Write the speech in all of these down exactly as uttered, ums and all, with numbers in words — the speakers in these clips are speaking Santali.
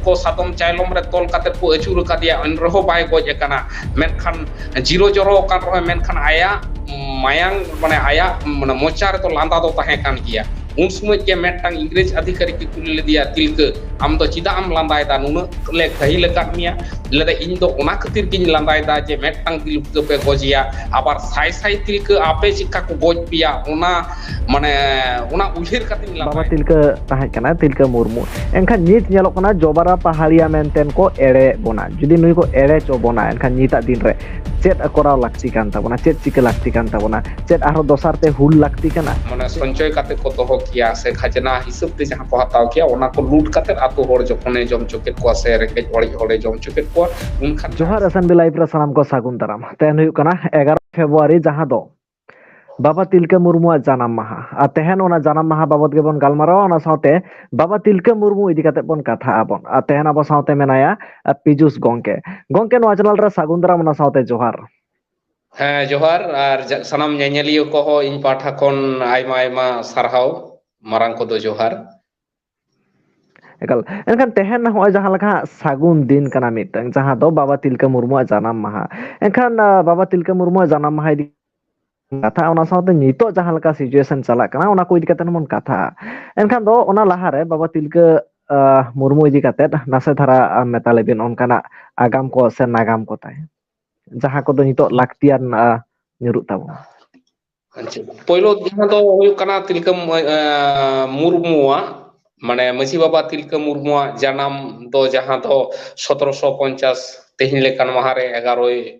ᱠᱚ ᱥᱟᱫᱚᱢ ᱪᱟᱭᱞᱚᱢ ᱨᱮ ᱛᱚᱞ ᱠᱟᱛᱮ ᱠᱚ ᱟᱹᱪᱩᱨ ᱟᱠᱟᱫᱮᱭᱟ, ᱮᱱ ᱨᱮᱦᱚᱸ ᱵᱟᱭ ᱜᱚᱡ ᱟᱠᱟᱱᱟ᱾ ᱢᱮᱱᱠᱷᱟᱱ ᱡᱤᱨᱚ ᱡᱚᱨᱚ ᱟᱠᱟᱱ ᱨᱮᱦᱚᱸ, ᱢᱮᱱᱠᱷᱟᱱ ᱟᱭᱟᱜ ᱢᱟᱭᱟᱝ, ᱢᱟᱱᱮ ᱟᱭᱟᱜ, ᱢᱟᱱᱮ ᱢᱚᱪᱟ ᱨᱮᱫᱚ ᱞᱟᱸᱫᱟ ᱫᱚ ᱛᱟᱦᱮᱸ ᱠᱟᱱ ᱜᱮᱭᱟ᱾ ᱩᱱ ᱥᱚᱢᱚᱭ ᱜᱮ ᱢᱤᱫᱴᱟᱝ ᱤᱝᱨᱮᱡᱽ ᱟᱫᱷᱤᱠᱟᱨᱤᱠ ᱮ ᱠᱩᱞᱤ ᱞᱮᱫᱮᱭᱟ, "ᱛᱤᱞᱠᱟᱹ, ᱟᱢ ᱫᱚ ᱪᱮᱫᱟᱜ ᱮᱢ ᱞᱟᱸᱫᱟᱭᱮᱫᱟ? ᱱᱩᱱᱟᱹᱜ ᱞᱮ ᱜᱷᱟᱹᱦᱤᱞ ᱟᱠᱟᱫ ᱢᱮᱭᱟ?" ᱞᱟᱹᱭᱫᱟ, "ᱤᱧ ᱫᱚ ᱚᱱᱟ ᱠᱷᱟᱹᱛᱤᱨ ᱜᱤᱧ ᱞᱟᱸᱫᱟᱭᱮᱫᱟ ᱡᱮ ᱢᱤᱫᱴᱟᱝ ᱛᱤᱞᱠᱟᱹ ᱯᱮ ᱜᱚᱡᱮᱭᱟ, ᱟᱵᱟᱨ ᱥᱟᱭ ᱥᱟᱭ ᱛᱤᱞᱠᱟᱹ ᱟᱯᱮ ᱪᱮᱫᱠᱟ ᱠᱚ ᱜᱚᱡ ᱯᱮᱭᱟ, ᱚᱱᱟ, ᱢᱟᱱᱮ, ᱚᱱᱟ ᱩᱭᱦᱟᱹᱨ ᱠᱟᱛᱮᱧ ᱞᱟᱸᱫᱟᱭᱮᱫᱟ᱾" ᱵᱟᱵᱟ ᱛᱤᱞᱠᱟᱹ ᱛᱟᱦᱮᱸ ᱠᱟᱱᱟ, ᱛᱤᱞᱠᱟᱹ ᱢᱩᱨᱢᱩ᱾ ᱮᱱᱠᱷᱟᱱ ᱱᱤᱛ ᱧᱮᱞᱚᱜ ᱠᱟᱱᱟ ᱡᱚᱵᱟᱨᱟ ᱯᱟᱦᱟᱲᱤᱭᱟ ᱢᱮᱱᱛᱮᱱ ᱠᱚ ᱮᱲᱮᱭᱮᱫ ᱵᱚᱱᱟ᱾ ᱡᱩᱫᱤ ᱱᱩᱭ ᱠᱚ ᱮᱲᱮ ᱦᱚᱪᱚ ᱵᱚᱱᱟ, ᱮᱱᱠᱷᱟᱱ ᱱᱤᱛᱟᱜ ᱫᱤᱱ ᱨᱮ ᱪᱮᱫ ᱠᱚᱨᱟᱣ ᱞᱟᱹᱠᱛᱤ ᱠᱟᱱ ᱛᱟᱵᱚᱱᱟ? ᱪᱮᱫ ᱪᱤᱠᱟᱹ ᱞᱟᱹᱠᱛᱤ ᱠᱟᱱ ᱛᱟᱵᱚᱱᱟ? ᱪᱮᱫ ᱟᱨᱦᱚᱸ ᱫᱚᱥᱟᱨ ᱛᱮ ᱦᱩᱞ ᱞᱟᱹᱠᱛᱤ ᱠᱟᱱᱟ? ᱢᱟᱱᱮ ᱥᱚᱧᱪᱚᱭ ᱠᱟᱛᱮ ᱠᱚ ᱫᱚᱦᱚ ᱠᱮᱭᱟ ᱥᱮ ᱠᱷᱟᱡᱽᱱᱟ ᱦᱤᱥᱟᱹᱵ ᱛᱮ ᱡᱟᱦᱟᱸ ᱠᱚ ᱦᱟᱛᱟᱣ ᱠᱮᱭᱟ, ᱚᱱᱟ ᱠᱚ ᱞᱩᱴ ᱠᱟᱛᱮ ᱟᱛᱳ ᱦᱚᱲ ᱡᱚᱠᱷᱚᱱᱮ ᱡᱚᱢ ᱦᱚᱪᱚ ᱠᱮᱫ ᱠᱚᱣᱟ ᱥᱮ ᱨᱮᱸᱜᱮᱡ ᱚᱲᱮᱡ ᱦᱚᱲᱮ ᱡᱚᱢ ᱦᱚᱪᱚ ᱠᱮᱫ ᱠᱚᱣᱟ, ᱩᱱᱠᱷᱟᱱ ᱡᱚᱦᱟᱨ ᱮᱥ ᱮᱱ ᱵᱤ ᱞᱟᱭᱤᱵᱷ ᱨᱮ ᱥᱟᱱᱟᱢ ᱠᱚ ᱥᱟᱹᱜᱩᱱ ᱫᱟᱨᱟᱢ᱾ ᱛᱮᱦᱮᱧ ᱦᱩᱭᱩᱜ ᱠᱟᱱᱟ ᱮᱜᱟᱨᱚ ᱯᱷᱮᱵᱽᱨᱩᱣᱟᱨᱤ, ᱡᱟᱦᱟᱸ ᱫᱚ ᱵᱟᱵᱟ ᱛᱤᱞᱠᱟᱹ ᱢᱩᱨᱢᱩᱣᱟᱜ ᱡᱟᱱᱟᱢ ᱢᱟᱦᱟ᱾ ᱟᱨ ᱛᱮᱦᱮᱧ ᱚᱱᱟ ᱡᱟᱱᱟᱢ ᱢᱟᱦᱟ ᱵᱟᱵᱚᱛ ᱜᱮᱵᱚᱱ ᱜᱟᱞᱢᱟᱨᱟᱣᱟ, ᱚᱱᱟ ᱥᱟᱶᱛᱮ ᱵᱟᱵᱟ ᱛᱤᱞᱠᱟᱹ ᱢᱩᱨᱢᱩ ᱤᱫᱤ ᱠᱟᱛᱮ ᱵᱚᱱ ᱠᱟᱛᱷᱟᱜ ᱟᱵᱚᱱ᱾ ᱟᱨ ᱛᱮᱦᱮᱧ ᱟᱵᱚ ᱥᱟᱶᱛᱮ ᱢᱮᱱᱟᱭᱟ, ᱟᱨ ᱯᱤᱡᱩᱥ ᱜᱚᱝᱠᱮ᱾ ᱜᱚᱝᱠᱮ, ᱱᱚᱣᱟ ᱪᱮᱱᱮᱞ ᱨᱮ ᱥᱟᱹᱜᱩᱱ ᱫᱟᱨᱟᱢ, ᱚᱱᱟ ᱥᱟᱶᱛᱮ ᱡᱚᱦᱟᱨ᱾ ᱦᱮᱸ, ᱡᱚᱦᱟᱨ᱾ ᱟᱨ ᱡᱟ-, ᱥᱟᱱᱟᱢ ᱧᱮᱧᱮᱞᱤᱭᱟᱹ ᱠᱚᱦᱚᱸ ᱤᱧ ᱯᱟᱦᱴᱟ ᱠᱷᱚᱱ ᱟᱭᱢᱟ ᱟᱭᱢᱟ ᱥᱟᱨᱦᱟᱣ, ᱢᱟᱨᱟᱝ ᱠᱚᱫᱚ ᱡᱚᱦᱟᱨ᱾ ᱮᱠᱟᱞ᱾ ᱮᱱᱠᱷᱟᱱ ᱛᱮᱦᱮᱧ ᱱᱚᱜᱼᱚᱭ ᱡᱟᱦᱟᱸ ᱞᱮᱠᱟ ᱦᱟᱸᱜ ᱥᱟᱹᱜᱩᱱ ᱫᱤᱱ ᱠᱟᱱᱟ ᱢᱤᱫᱴᱟᱝ, ᱡᱟᱦᱟᱸ ᱫᱚ ᱵᱟᱵᱟ ᱛᱤᱞᱠᱟᱹ ᱢᱩᱨᱢᱩᱣᱟᱜ ᱡᱟᱱᱟᱢ ᱢᱟᱦᱟ᱾ ᱮᱱᱠᱷᱟᱱ, ᱟᱸ, ᱵᱟᱵᱟ ᱛᱤᱞᱠᱟᱹ ᱢᱩᱨᱢᱩᱣᱟᱜ ᱡᱟᱱᱟᱢ ᱢᱟᱦᱟ ᱤᱫᱤ ᱠᱟᱛᱷᱟ, ᱚᱱᱟ ᱥᱟᱶᱛᱮ ᱱᱤᱛᱚᱜ ᱡᱟᱦᱟᱸ ᱞᱮᱠᱟ situation ᱪᱟᱞᱟᱜ ᱠᱟᱱᱟ, ᱚᱱᱟ ᱠᱚ ᱤᱫᱤ ᱠᱟᱛᱮ ᱦᱚᱸ ᱵᱚᱱ ᱠᱟᱛᱷᱟᱜᱼᱟ᱾ ᱮᱱᱠᱷᱟᱱ ᱫᱚ ᱚᱱᱟ ᱞᱟᱦᱟᱨᱮ ᱵᱟᱵᱟ ᱛᱤᱞᱠᱟᱹ, ᱟᱸ, ᱢᱩᱨᱢᱩ ᱤᱫᱤ ᱠᱟᱛᱮ ᱱᱟᱥᱮ ᱫᱷᱟᱨᱟ, ᱟᱸ, ᱢᱮᱛᱟ ᱞᱮᱵᱤᱱ ᱚᱱᱠᱟᱱᱟᱜ ᱟᱜᱟᱢ ᱠᱚ ᱥᱮ ᱱᱟᱜᱟᱢ ᱠᱚ ᱛᱟᱭ, ᱡᱟᱦᱟᱸ ᱠᱚᱫᱚ ᱱᱤᱛᱚᱜ ᱞᱟᱹᱠᱛᱤᱭᱟᱱ, ᱟᱸ, ᱧᱩᱨᱩᱜ ᱛᱟᱵᱚᱱᱟ᱾ ᱟᱪᱪᱷᱟ, ᱯᱳᱭᱞᱳ ᱡᱟᱦᱟᱸ ᱫᱚ ᱦᱩᱭᱩᱜ ᱠᱟᱱᱟ ᱛᱤᱞᱠᱟᱹ ᱢᱩ-, ᱮᱸ, ᱢᱩᱨᱢᱩᱣᱟᱜ, ᱢᱟᱱᱮ ᱢᱟᱹᱡᱷᱤ ᱵᱟᱵᱟ ᱛᱤᱞᱠᱟᱹ ᱢᱩᱨᱢᱩᱣᱟᱜ ᱡᱟᱱᱟᱢ ᱫᱚ, ᱡᱟᱦᱟᱸ ᱫᱚ ᱥᱚᱛᱨᱚᱥᱚ ᱯᱚᱧᱪᱟᱥ, ᱛᱮᱦᱮᱧ ᱞᱮᱠᱟᱱ ᱢᱟᱦᱟ ᱨᱮ ᱮᱜᱟᱨᱚᱭ,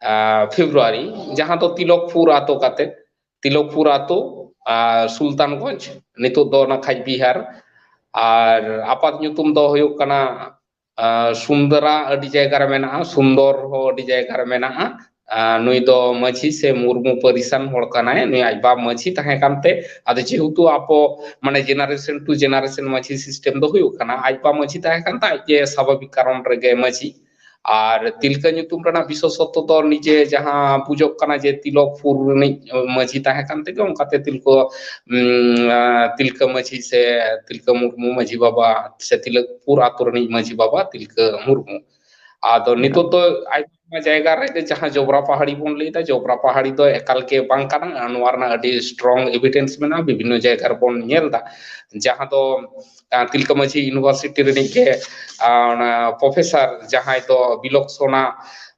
ᱟᱸ, ᱯᱷᱮᱵᱽᱨᱩᱣᱟᱨᱤ, ᱡᱟᱦᱟᱸ ᱫᱚ ᱛᱤᱞᱚᱠᱯᱩᱨ ᱟᱛᱳ ᱠᱟᱛᱮ, ᱛᱤᱞᱚᱠᱯᱩᱨ ᱟᱛᱳ, ᱟᱨ ᱥᱩᱞᱛᱟᱱᱜᱚᱸᱡᱽ, ᱱᱤᱛᱚᱜ ᱫᱚ ᱱᱟᱠᱷᱟᱡ ᱵᱤᱦᱟᱨ᱾ ᱟᱨ ᱟᱯᱟᱛ ᱧᱩᱛᱩᱢ ᱫᱚ ᱦᱩᱭᱩᱜ ᱠᱟᱱᱟ ᱟᱨ ᱥᱩᱱᱫᱚᱨᱟ ᱟᱹᱰᱤ ᱡᱟᱭᱜᱟ ᱨᱮ ᱢᱮᱱᱟᱜᱼᱟ, ᱥᱩᱱᱫᱚᱨ ᱦᱚᱸ ᱟᱹᱰᱤ ᱡᱟᱭᱜᱟ ᱨᱮ ᱢᱮᱱᱟᱜᱼᱟ᱾ ᱟᱨ ᱱᱩᱭ ᱫᱚ ᱢᱟᱹᱡᱷᱤ ᱥᱮ ᱢᱩᱨᱢᱩ ᱯᱟᱹᱨᱤᱥᱟᱱ ᱦᱚᱲ ᱠᱟᱱᱟᱭ᱾ ᱱᱩᱭ ᱟᱡ ᱵᱟ ᱢᱟᱹᱡᱷᱤ ᱛᱟᱦᱮᱸ ᱠᱟᱱᱛᱮ, ᱟᱫᱚ ᱡᱮᱦᱮᱛᱩ ᱟᱵᱚ ᱢᱟᱱᱮ generation to generation ᱢᱟᱹᱡᱷᱤ system ᱫᱚ ᱦᱩᱭᱩᱜ ᱠᱟᱱᱟ, ᱟᱡ ᱵᱟ ᱢᱟᱹᱡᱷᱤ ᱛᱟᱦᱮᱸ ᱠᱟᱱᱛᱮ ᱟᱡ ᱜᱮ ᱥᱟᱵᱷᱟᱵᱤᱠ ᱠᱟᱨᱚᱱ ᱨᱮᱜᱮ ᱢᱟᱹᱡᱷᱤ᱾ ᱟᱨ ᱛᱤᱞᱠᱟᱹ ᱧᱩᱛᱩᱢ ᱨᱮᱱᱟᱜ ᱵᱤᱥᱮᱥᱚᱛᱛᱚ ᱫᱚ ᱱᱤᱡᱮ ᱡᱟᱦᱟᱸ ᱵᱩᱡᱚᱜ ᱠᱟᱱᱟ ᱡᱮ ᱛᱤᱞᱚᱠᱯᱩᱨ ᱨᱤᱱᱤᱡ ᱢᱟᱹᱡᱷᱤ ᱛᱟᱦᱮᱸ ᱠᱟᱱ ᱛᱮᱜᱮ ᱚᱱᱠᱟᱛᱮ ᱛᱤᱞᱠᱟᱹ, ᱩᱢ, ᱟᱸ, ᱛᱤᱞᱠᱟᱹ ᱢᱟᱹᱡᱷᱤ ᱥᱮ ᱛᱤᱞᱠᱟᱹ ᱢᱩᱨᱢᱩ ᱢᱟᱹᱡᱷᱤ ᱵᱟᱵᱟ ᱥᱮ ᱛᱤᱞᱚᱠᱯᱩᱨ ᱟᱛᱳ ᱨᱤᱱᱤᱡ ᱢᱟᱹᱡᱷᱤ ᱵᱟᱵᱟ ᱛᱤᱞᱠᱟᱹ ᱢᱩᱨᱢᱩ᱾ ᱟᱫᱚ ᱱᱤᱛᱚᱜ ᱫᱚ ᱟᱭᱢᱟ ᱡᱟᱭᱜᱟ ᱨᱮ ᱡᱟᱦᱟᱸ ᱡᱚᱵᱽᱨᱟ ᱯᱟᱦᱟᱲᱤ ᱵᱚᱱ ᱞᱟᱹᱭᱫᱟ, ᱡᱚᱵᱽᱨᱟ ᱯᱟᱦᱟᱲᱤ ᱫᱚ ᱮᱠᱟᱞ ᱜᱮ ᱵᱟᱝ ᱠᱟᱱᱟ᱾ ᱱᱚᱣᱟ ᱨᱮᱱᱟᱜ ᱟᱹᱰᱤ strong evidence ᱢᱮᱱᱟᱜᱼᱟ, ᱵᱤᱵᱷᱤᱱᱱᱚ ᱡᱟᱭᱜᱟ ᱨᱮᱵᱚᱱ ᱧᱮᱞ ᱮᱫᱟ, ᱡᱟᱦᱟᱸ ᱫᱚ, ᱟᱸ, ᱛᱤᱞᱠᱟᱹ ᱢᱟᱹᱡᱷᱤ university ᱨᱤᱱᱤᱡ ᱜᱮ, ᱟᱸ, ᱚᱱᱟ professor ᱡᱟᱦᱟᱸᱭ ᱫᱚ ᱵᱤᱞᱚᱠᱥᱚᱱᱟ,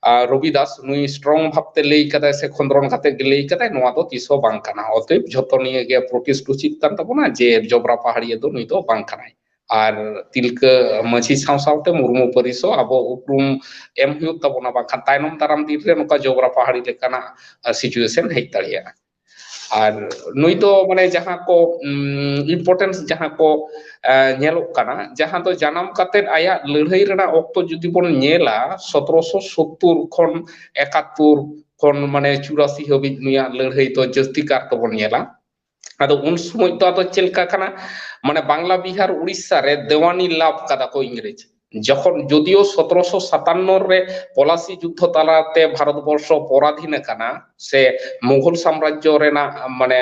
ᱟᱸ, ᱨᱚᱵᱤᱫᱟᱥ, ᱱᱩᱭ strong ᱵᱷᱟᱵᱛᱮ ᱞᱟᱹᱭ ᱠᱟᱫᱟᱭ ᱥᱮ ᱠᱷᱚᱸᱫᱽᱨᱚᱱ ᱠᱟᱛᱮ ᱜᱮ ᱞᱟᱹᱭ ᱠᱟᱫᱟᱭ, ᱱᱚᱣᱟ ᱫᱚ ᱛᱤᱥ ᱦᱚᱸ ᱵᱟᱝ ᱠᱟᱱᱟ᱾ ᱚᱛᱚᱮᱵ ᱡᱷᱚᱛᱚ ᱱᱤᱭᱟᱹ ᱜᱮ protest ᱩᱪᱤᱛ ᱠᱟᱱ ᱛᱟᱵᱚᱱᱟ ᱡᱮ ᱡᱚᱵᱽᱨᱟ ᱯᱟᱦᱟᱲᱤᱭᱟᱹ ᱫᱚ ᱱᱩᱭ ᱫᱚ ᱵᱟᱝ ᱠᱟᱱᱟᱭ᱾ ᱟᱨ ᱛᱤᱞᱠᱟᱹ ᱢᱟᱹᱡᱷᱤ ᱥᱟᱶ ᱥᱟᱶᱛᱮ ᱢᱩᱨᱢᱩ ᱯᱟᱹᱨᱤᱥ ᱦᱚᱸ ᱟᱵᱚ ᱩᱯᱨᱩᱢ ᱮᱢ ᱦᱩᱭᱩᱜ ᱛᱟᱵᱚᱱᱟ, ᱵᱟᱝᱠᱷᱟᱱ ᱛᱟᱭᱱᱚᱢ ᱫᱟᱨᱟᱢ ᱫᱤᱱ ᱨᱮ ᱱᱚᱝᱠᱟ ᱡᱚᱵᱽᱨᱟ ᱯᱟᱦᱟᱲᱤ ᱞᱮᱠᱟᱱᱟᱜ, ᱟ, situation ᱦᱮᱡ ᱫᱟᱲᱮᱭᱟᱜᱼᱟ᱾ ᱟᱨ ᱱᱩᱭ ᱫᱚ ᱢᱟᱱᱮ ᱡᱟᱦᱟᱸ ᱠᱚ, ᱩᱢ, importance ᱡᱟᱦᱟᱸ ᱠᱚ, ᱟ, ᱧᱮᱞᱚᱜ ᱠᱟᱱᱟ, ᱡᱟᱦᱟᱸ ᱫᱚ ᱡᱟᱱᱟᱢ ᱠᱟᱛᱮᱫ ᱟᱭᱟᱜ ᱞᱟᱹᱲᱦᱟᱹᱭ ᱨᱮᱱᱟᱜ ᱚᱠᱛᱚ ᱡᱩᱫᱤ ᱵᱚᱱ ᱧᱮᱞᱟ, ᱥᱚᱛᱨᱚᱥᱚ ᱥᱳᱛᱛᱳᱨ ᱠᱷᱚᱱ ᱮᱠᱟᱛᱛᱳᱨ ᱠᱷᱚᱱ ᱢᱟᱱᱮ ᱪᱩᱨᱟᱥᱤ ᱦᱟᱹᱵᱤᱡ ᱱᱩᱭᱟᱜ ᱞᱟᱹᱲᱦᱟᱹᱭ ᱫᱚ ᱡᱟᱹᱥᱛᱤ ᱠᱟᱨ ᱛᱮᱵᱚᱱ ᱧᱮᱞᱟ᱾ ᱟᱫᱚ ᱩᱱ ᱥᱚᱢᱚᱭ ᱫᱚ ᱟᱫᱚ ᱪᱮᱫ ᱞᱮᱠᱟ ᱠᱟᱱᱟ, ᱢᱟᱱᱮ ᱵᱟᱝᱞᱟ ᱵᱤᱦᱟᱨ ᱩᱲᱤᱥᱥᱟ ᱨᱮ ᱫᱮᱣᱟᱱᱤ ᱞᱟᱵᱷ ᱠᱟᱫᱟ ᱠᱚ ᱤᱝᱨᱮᱡᱽ᱾ ᱡᱚᱠᱷᱚᱱ, ᱡᱚᱫᱤᱭᱳ ᱥᱚᱛᱨᱚᱥᱚ ᱥᱟᱛᱟᱱᱱᱚ ᱨᱮ ᱯᱚᱞᱟᱥᱤ ᱡᱩᱫᱽᱫᱷᱚ ᱛᱟᱞᱟᱛᱮ ᱵᱷᱟᱨᱚᱛ ᱵᱚᱨᱥᱚ ᱯᱚᱨᱟᱫᱷᱤᱱ ᱟᱠᱟᱱᱟ ᱥᱮ ᱢᱩᱜᱷᱚᱞ ᱥᱟᱢᱨᱟᱡᱽᱡᱚ ᱨᱮᱱᱟᱜ ᱢᱟᱱᱮ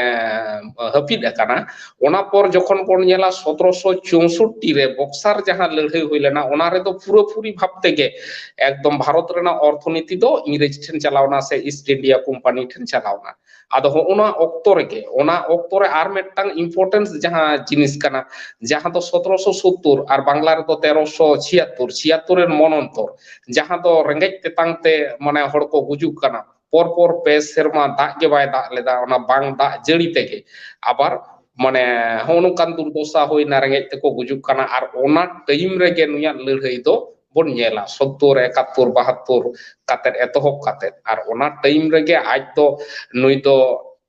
ᱦᱟᱹᱯᱤᱫ ᱟᱠᱟᱱᱟ, ᱚᱱᱟ ᱯᱚᱨ ᱡᱚᱠᱷᱚᱱ ᱵᱚᱱ ᱧᱮᱞᱟ ᱥᱚᱛᱨᱚᱥᱚ ᱪᱳᱥᱚᱴᱴᱤ ᱨᱮ ᱵᱚᱠᱥᱟᱨ ᱡᱟᱦᱟᱸ ᱞᱟᱹᱲᱦᱟᱹᱭ ᱦᱩᱭ ᱞᱮᱱᱟ, ᱚᱱᱟ ᱨᱮᱫᱚ ᱯᱩᱨᱟᱹᱯᱩᱨᱤ ᱵᱷᱟᱵ ᱛᱮᱜᱮ ᱮᱠᱫᱚᱢ ᱵᱷᱟᱨᱚᱛ ᱨᱮᱱᱟᱜ ᱚᱨᱛᱷᱚᱱᱤᱛᱤ ᱫᱚ ᱤᱝᱨᱮᱡᱽ ᱴᱷᱮᱱ ᱪᱟᱞᱟᱣ ᱮᱱᱟ ᱥᱮ ᱤᱥᱴ ᱤᱱᱰᱤᱭᱟ ᱠᱳᱢᱯᱟᱱᱤ ᱴᱷᱮᱱ ᱪᱟᱞᱟᱣ ᱮᱱᱟ᱾ ᱟᱫᱚ ᱦᱚᱸᱜᱼᱚ ᱱᱚᱣᱟ ᱚᱠᱛᱚ ᱨᱮᱜᱮ, ᱚᱱᱟ ᱚᱠᱛᱚ ᱨᱮ ᱟᱨ ᱢᱤᱫᱴᱟᱝ importance ᱡᱟᱦᱟᱸ ᱡᱤᱱᱤᱥ ᱠᱟᱱᱟ, ᱡᱟᱦᱟᱸ ᱫᱚ ᱥᱚᱛᱨᱚᱥᱚ ᱥᱳᱛᱛᱳᱨ ᱟᱨ ᱵᱟᱝᱞᱟ ᱨᱮᱫᱚ ᱛᱮᱨᱚᱥᱚ ᱪᱷᱤᱭᱟᱛᱛᱳᱨ, ᱪᱷᱤᱭᱟᱛᱛᱳᱨ ᱨᱮᱱ ᱢᱚᱱᱚᱱᱛᱚᱨ, ᱡᱟᱦᱟᱸ ᱫᱚ ᱨᱮᱸᱜᱮᱡ ᱛᱮᱛᱟᱝ ᱛᱮ ᱢᱟᱱᱮ ᱦᱚᱲ ᱠᱚ ᱜᱩᱡᱩᱜ ᱠᱟᱱᱟ, ᱯᱚᱨ ᱯᱚᱨ ᱯᱮ ᱥᱮᱨᱢᱟ ᱫᱟᱜ ᱜᱮ ᱵᱟᱭ ᱫᱟᱜ ᱞᱮᱫᱟ, ᱚᱱᱟ ᱵᱟᱝ ᱫᱟᱜ ᱡᱟᱹᱲᱤ ᱛᱮᱜᱮ ᱟᱵᱟᱨ ᱢᱟᱱᱮ ᱦᱚᱸᱜᱼᱚ ᱱᱚᱝᱠᱟᱱ ᱫᱩᱨᱫᱚᱥᱟ ᱦᱩᱭᱱᱟ, ᱨᱮᱸᱜᱮᱡ ᱛᱮᱠᱚ ᱜᱩᱡᱩᱜ ᱠᱟᱱᱟ᱾ ᱟᱨ ᱚᱱᱟ time ᱨᱮᱜᱮ ᱱᱩᱭᱟᱜ ᱞᱟᱹᱲᱦᱟᱹᱭ ᱫᱚ ᱵᱚᱱ ᱧᱮᱞᱟ, ᱥᱳᱛᱛᱳᱨ, ᱮᱠᱟᱛᱛᱳᱨ, ᱵᱟᱦᱟᱛᱛᱳᱨ ᱠᱟᱛᱮᱫ, ᱮᱛᱚᱦᱚᱵ ᱠᱟᱛᱮᱫ᱾ ᱟᱨ ᱚᱱᱟ time ᱨᱮᱜᱮ ᱟᱡ ᱫᱚ, ᱱᱩᱭ ᱫᱚ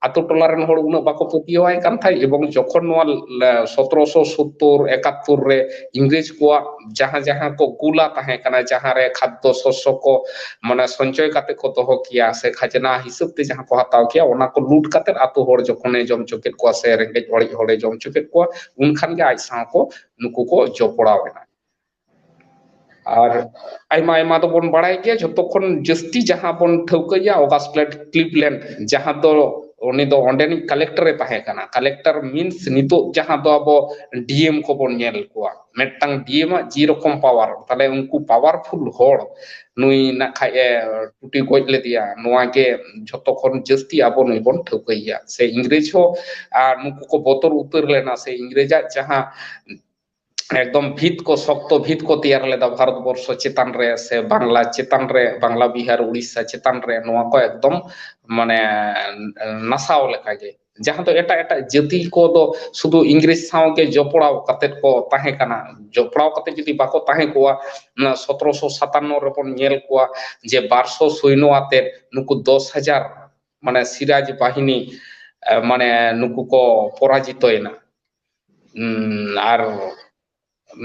ᱟᱛᱳ ᱴᱚᱞᱟ ᱨᱮᱱ ᱦᱚᱲ ᱩᱱᱟᱹᱜ ᱵᱟᱠᱚ ᱯᱟᱹᱛᱭᱟᱹᱣᱟᱭ ᱠᱟᱱ ᱛᱟᱦᱮᱸᱫ, ᱮᱵᱚᱝ ᱡᱚᱠᱷᱚᱱ ᱱᱚᱣᱟ ᱞᱮ-, ᱥᱚᱛᱨᱚᱥᱚ ᱥᱳᱛᱛᱳᱨ, ᱮᱠᱟᱛᱛᱳᱨ ᱨᱮ ᱤᱝᱨᱮᱡᱽ ᱠᱚᱣᱟᱜ ᱡᱟᱦᱟᱸ ᱡᱟᱦᱟᱸ ᱠᱚ ᱜᱩᱞᱟ ᱛᱟᱦᱮᱸ ᱠᱟᱱᱟ, ᱡᱟᱦᱟᱸ ᱨᱮ ᱠᱷᱟᱫᱽᱫᱚ ᱥᱚᱥᱥᱚ ᱠᱚ ᱢᱟᱱᱮ ᱥᱚᱧᱪᱚᱭ ᱠᱟᱛᱮ ᱠᱚ ᱫᱚᱦᱚ ᱠᱮᱭᱟ ᱥᱮ ᱠᱷᱟᱡᱽᱱᱟ ᱦᱤᱥᱟᱹᱵ ᱛᱮ ᱡᱟᱦᱟᱸ ᱠᱚ ᱦᱟᱛᱟᱣ ᱠᱮᱭᱟ, ᱚᱱᱟ ᱠᱚ ᱞᱩᱴ ᱠᱟᱛᱮ ᱟᱛᱳ ᱦᱚᱲ ᱡᱚᱠᱷᱚᱱᱮ ᱡᱚᱢ ᱦᱚᱪᱚ ᱠᱮᱫ ᱠᱚᱣᱟ ᱥᱮ ᱨᱮᱸᱜᱮᱡ ᱚᱲᱮᱡ ᱦᱚᱲᱮ ᱡᱚᱢ ᱦᱚᱪᱚ ᱠᱮᱫ ᱠᱚᱣᱟ, ᱩᱱᱠᱷᱟᱱ ᱜᱮ ᱟᱡ ᱥᱟᱶ ᱠᱚ ᱱᱩᱠᱩ ᱠᱚ ᱡᱚᱯᱲᱟᱣ ᱮᱱᱟ᱾ ᱟᱨ ᱟᱭᱢᱟ ᱟᱭᱢᱟ ᱫᱚᱵᱚᱱ ᱵᱟᱲᱟᱭ ᱜᱮᱭᱟ, ᱡᱷᱚᱛᱚ ᱠᱷᱚᱱ ᱡᱟᱹᱥᱛᱤ ᱡᱟᱦᱟᱸ ᱵᱚᱱ ᱴᱷᱟᱹᱣᱠᱟᱹᱭᱟ, ᱚᱜᱟᱥᱴ ᱠᱞᱤᱵᱞᱮᱱᱰ, ᱡᱟᱦᱟᱸ ᱫᱚ ᱩᱱᱤ ᱫᱚ ᱚᱸᱰᱮᱱᱤᱡ ᱠᱟᱞᱮᱠᱴᱚᱨ ᱮ ᱛᱟᱦᱮᱸ ᱠᱟᱱᱟ᱾ ᱠᱟᱞᱮᱠᱴᱚᱨ ᱢᱤᱱᱥ ᱱᱤᱛᱚᱜ ᱡᱟᱦᱟᱸ ᱫᱚ ᱟᱵᱚ ᱰᱤ ᱮᱢ ᱠᱚᱵᱚᱱ ᱧᱮᱞ ᱠᱚᱣᱟ, ᱢᱤᱫᱴᱟᱝ ᱰᱤ ᱮᱢ ᱟᱜ ᱡᱮᱨᱚᱠᱚᱢ ᱯᱟᱣᱟᱨ, ᱛᱟᱦᱞᱮ ᱩᱱᱠᱩ ᱯᱟᱣᱟᱨᱯᱷᱩᱞ ᱦᱚᱲ ᱱᱩᱭ ᱱᱟᱜ ᱠᱷᱟᱡ ᱮ ᱴᱩᱴᱤ ᱜᱚᱡ ᱞᱮᱫᱮᱭᱟ, ᱱᱚᱣᱟ ᱜᱮ ᱡᱷᱚᱛᱚ ᱠᱷᱚᱱ ᱡᱟᱹᱥᱛᱤ ᱟᱵᱚ ᱱᱩᱭ ᱵᱚᱱ ᱴᱷᱟᱹᱣᱠᱟᱹᱭᱮᱭᱟ᱾ ᱥᱮ ᱤᱝᱨᱮᱡᱽ ᱦᱚᱸ, ᱟᱨ ᱱᱩᱠᱩ ᱠᱚ ᱵᱚᱛᱚᱨ ᱩᱛᱟᱹᱨ ᱞᱮᱱᱟ, ᱥᱮ ᱤᱝᱨᱮᱡᱟᱜ ᱡᱟᱦᱟᱸ ᱮᱠᱫᱚᱢ ᱵᱷᱤᱛ ᱠᱚ, ᱥᱚᱠᱛᱚ ᱵᱷᱤᱛ ᱠᱚ ᱛᱮᱭᱟᱨ ᱞᱮᱫᱟ ᱵᱷᱟᱨᱚᱛ ᱵᱚᱨᱥᱚ ᱪᱮᱛᱟᱱ ᱨᱮ, ᱥᱮ ᱵᱟᱝᱞᱟ ᱪᱮᱛᱟᱱ ᱨᱮ, ᱵᱟᱝᱞᱟ, ᱵᱤᱦᱟᱨ, ᱩᱲᱤᱥᱥᱟ ᱪᱮᱛᱟᱱ ᱨᱮ, ᱱᱚᱣᱟ ᱠᱚ ᱮᱠᱫᱚᱢ ᱢᱟᱱᱮ ᱱᱟᱥᱟᱣ ᱞᱮᱠᱟᱜᱮ᱾ ᱡᱟᱦᱟᱸ ᱫᱚ ᱮᱴᱟᱜ ᱮᱴᱟᱜ ᱡᱟᱹᱛᱤ ᱠᱚᱫᱚ ᱥᱩᱫᱷᱩ ᱤᱝᱨᱮᱡᱽ ᱥᱟᱶ ᱜᱮ ᱡᱚᱯᱲᱟᱣ ᱠᱟᱛᱮᱫ ᱠᱚ ᱛᱟᱦᱮᱸ ᱠᱟᱱᱟ᱾ ᱡᱚᱯᱲᱟᱣ ᱠᱟᱛᱮᱫ ᱡᱩᱫᱤ ᱵᱟᱠᱚ ᱛᱟᱦᱮᱸ ᱠᱚᱜᱼᱟ, ᱚᱱᱟ ᱥᱚᱛᱨᱚᱥᱚ ᱥᱟᱛᱟᱱᱱᱚ ᱨᱮᱵᱚᱱ ᱧᱮᱞ ᱠᱚᱣᱟ ᱡᱮ ᱵᱟᱨᱥᱚ ᱥᱚᱭᱱᱚ ᱟᱛᱮᱫ ᱱᱩᱠᱩ ᱫᱚᱥ ᱦᱟᱡᱟᱨ, ᱢᱟᱱᱮ ᱥᱤᱨᱟᱡᱽ ᱵᱟᱦᱤᱱᱤ, ᱮ, ᱢᱟᱱᱮ ᱱᱩᱠᱩ ᱠᱚ ᱯᱚᱨᱟᱡᱤᱛᱚᱭᱮᱱᱟ᱾ ᱩᱸ, ᱟᱨ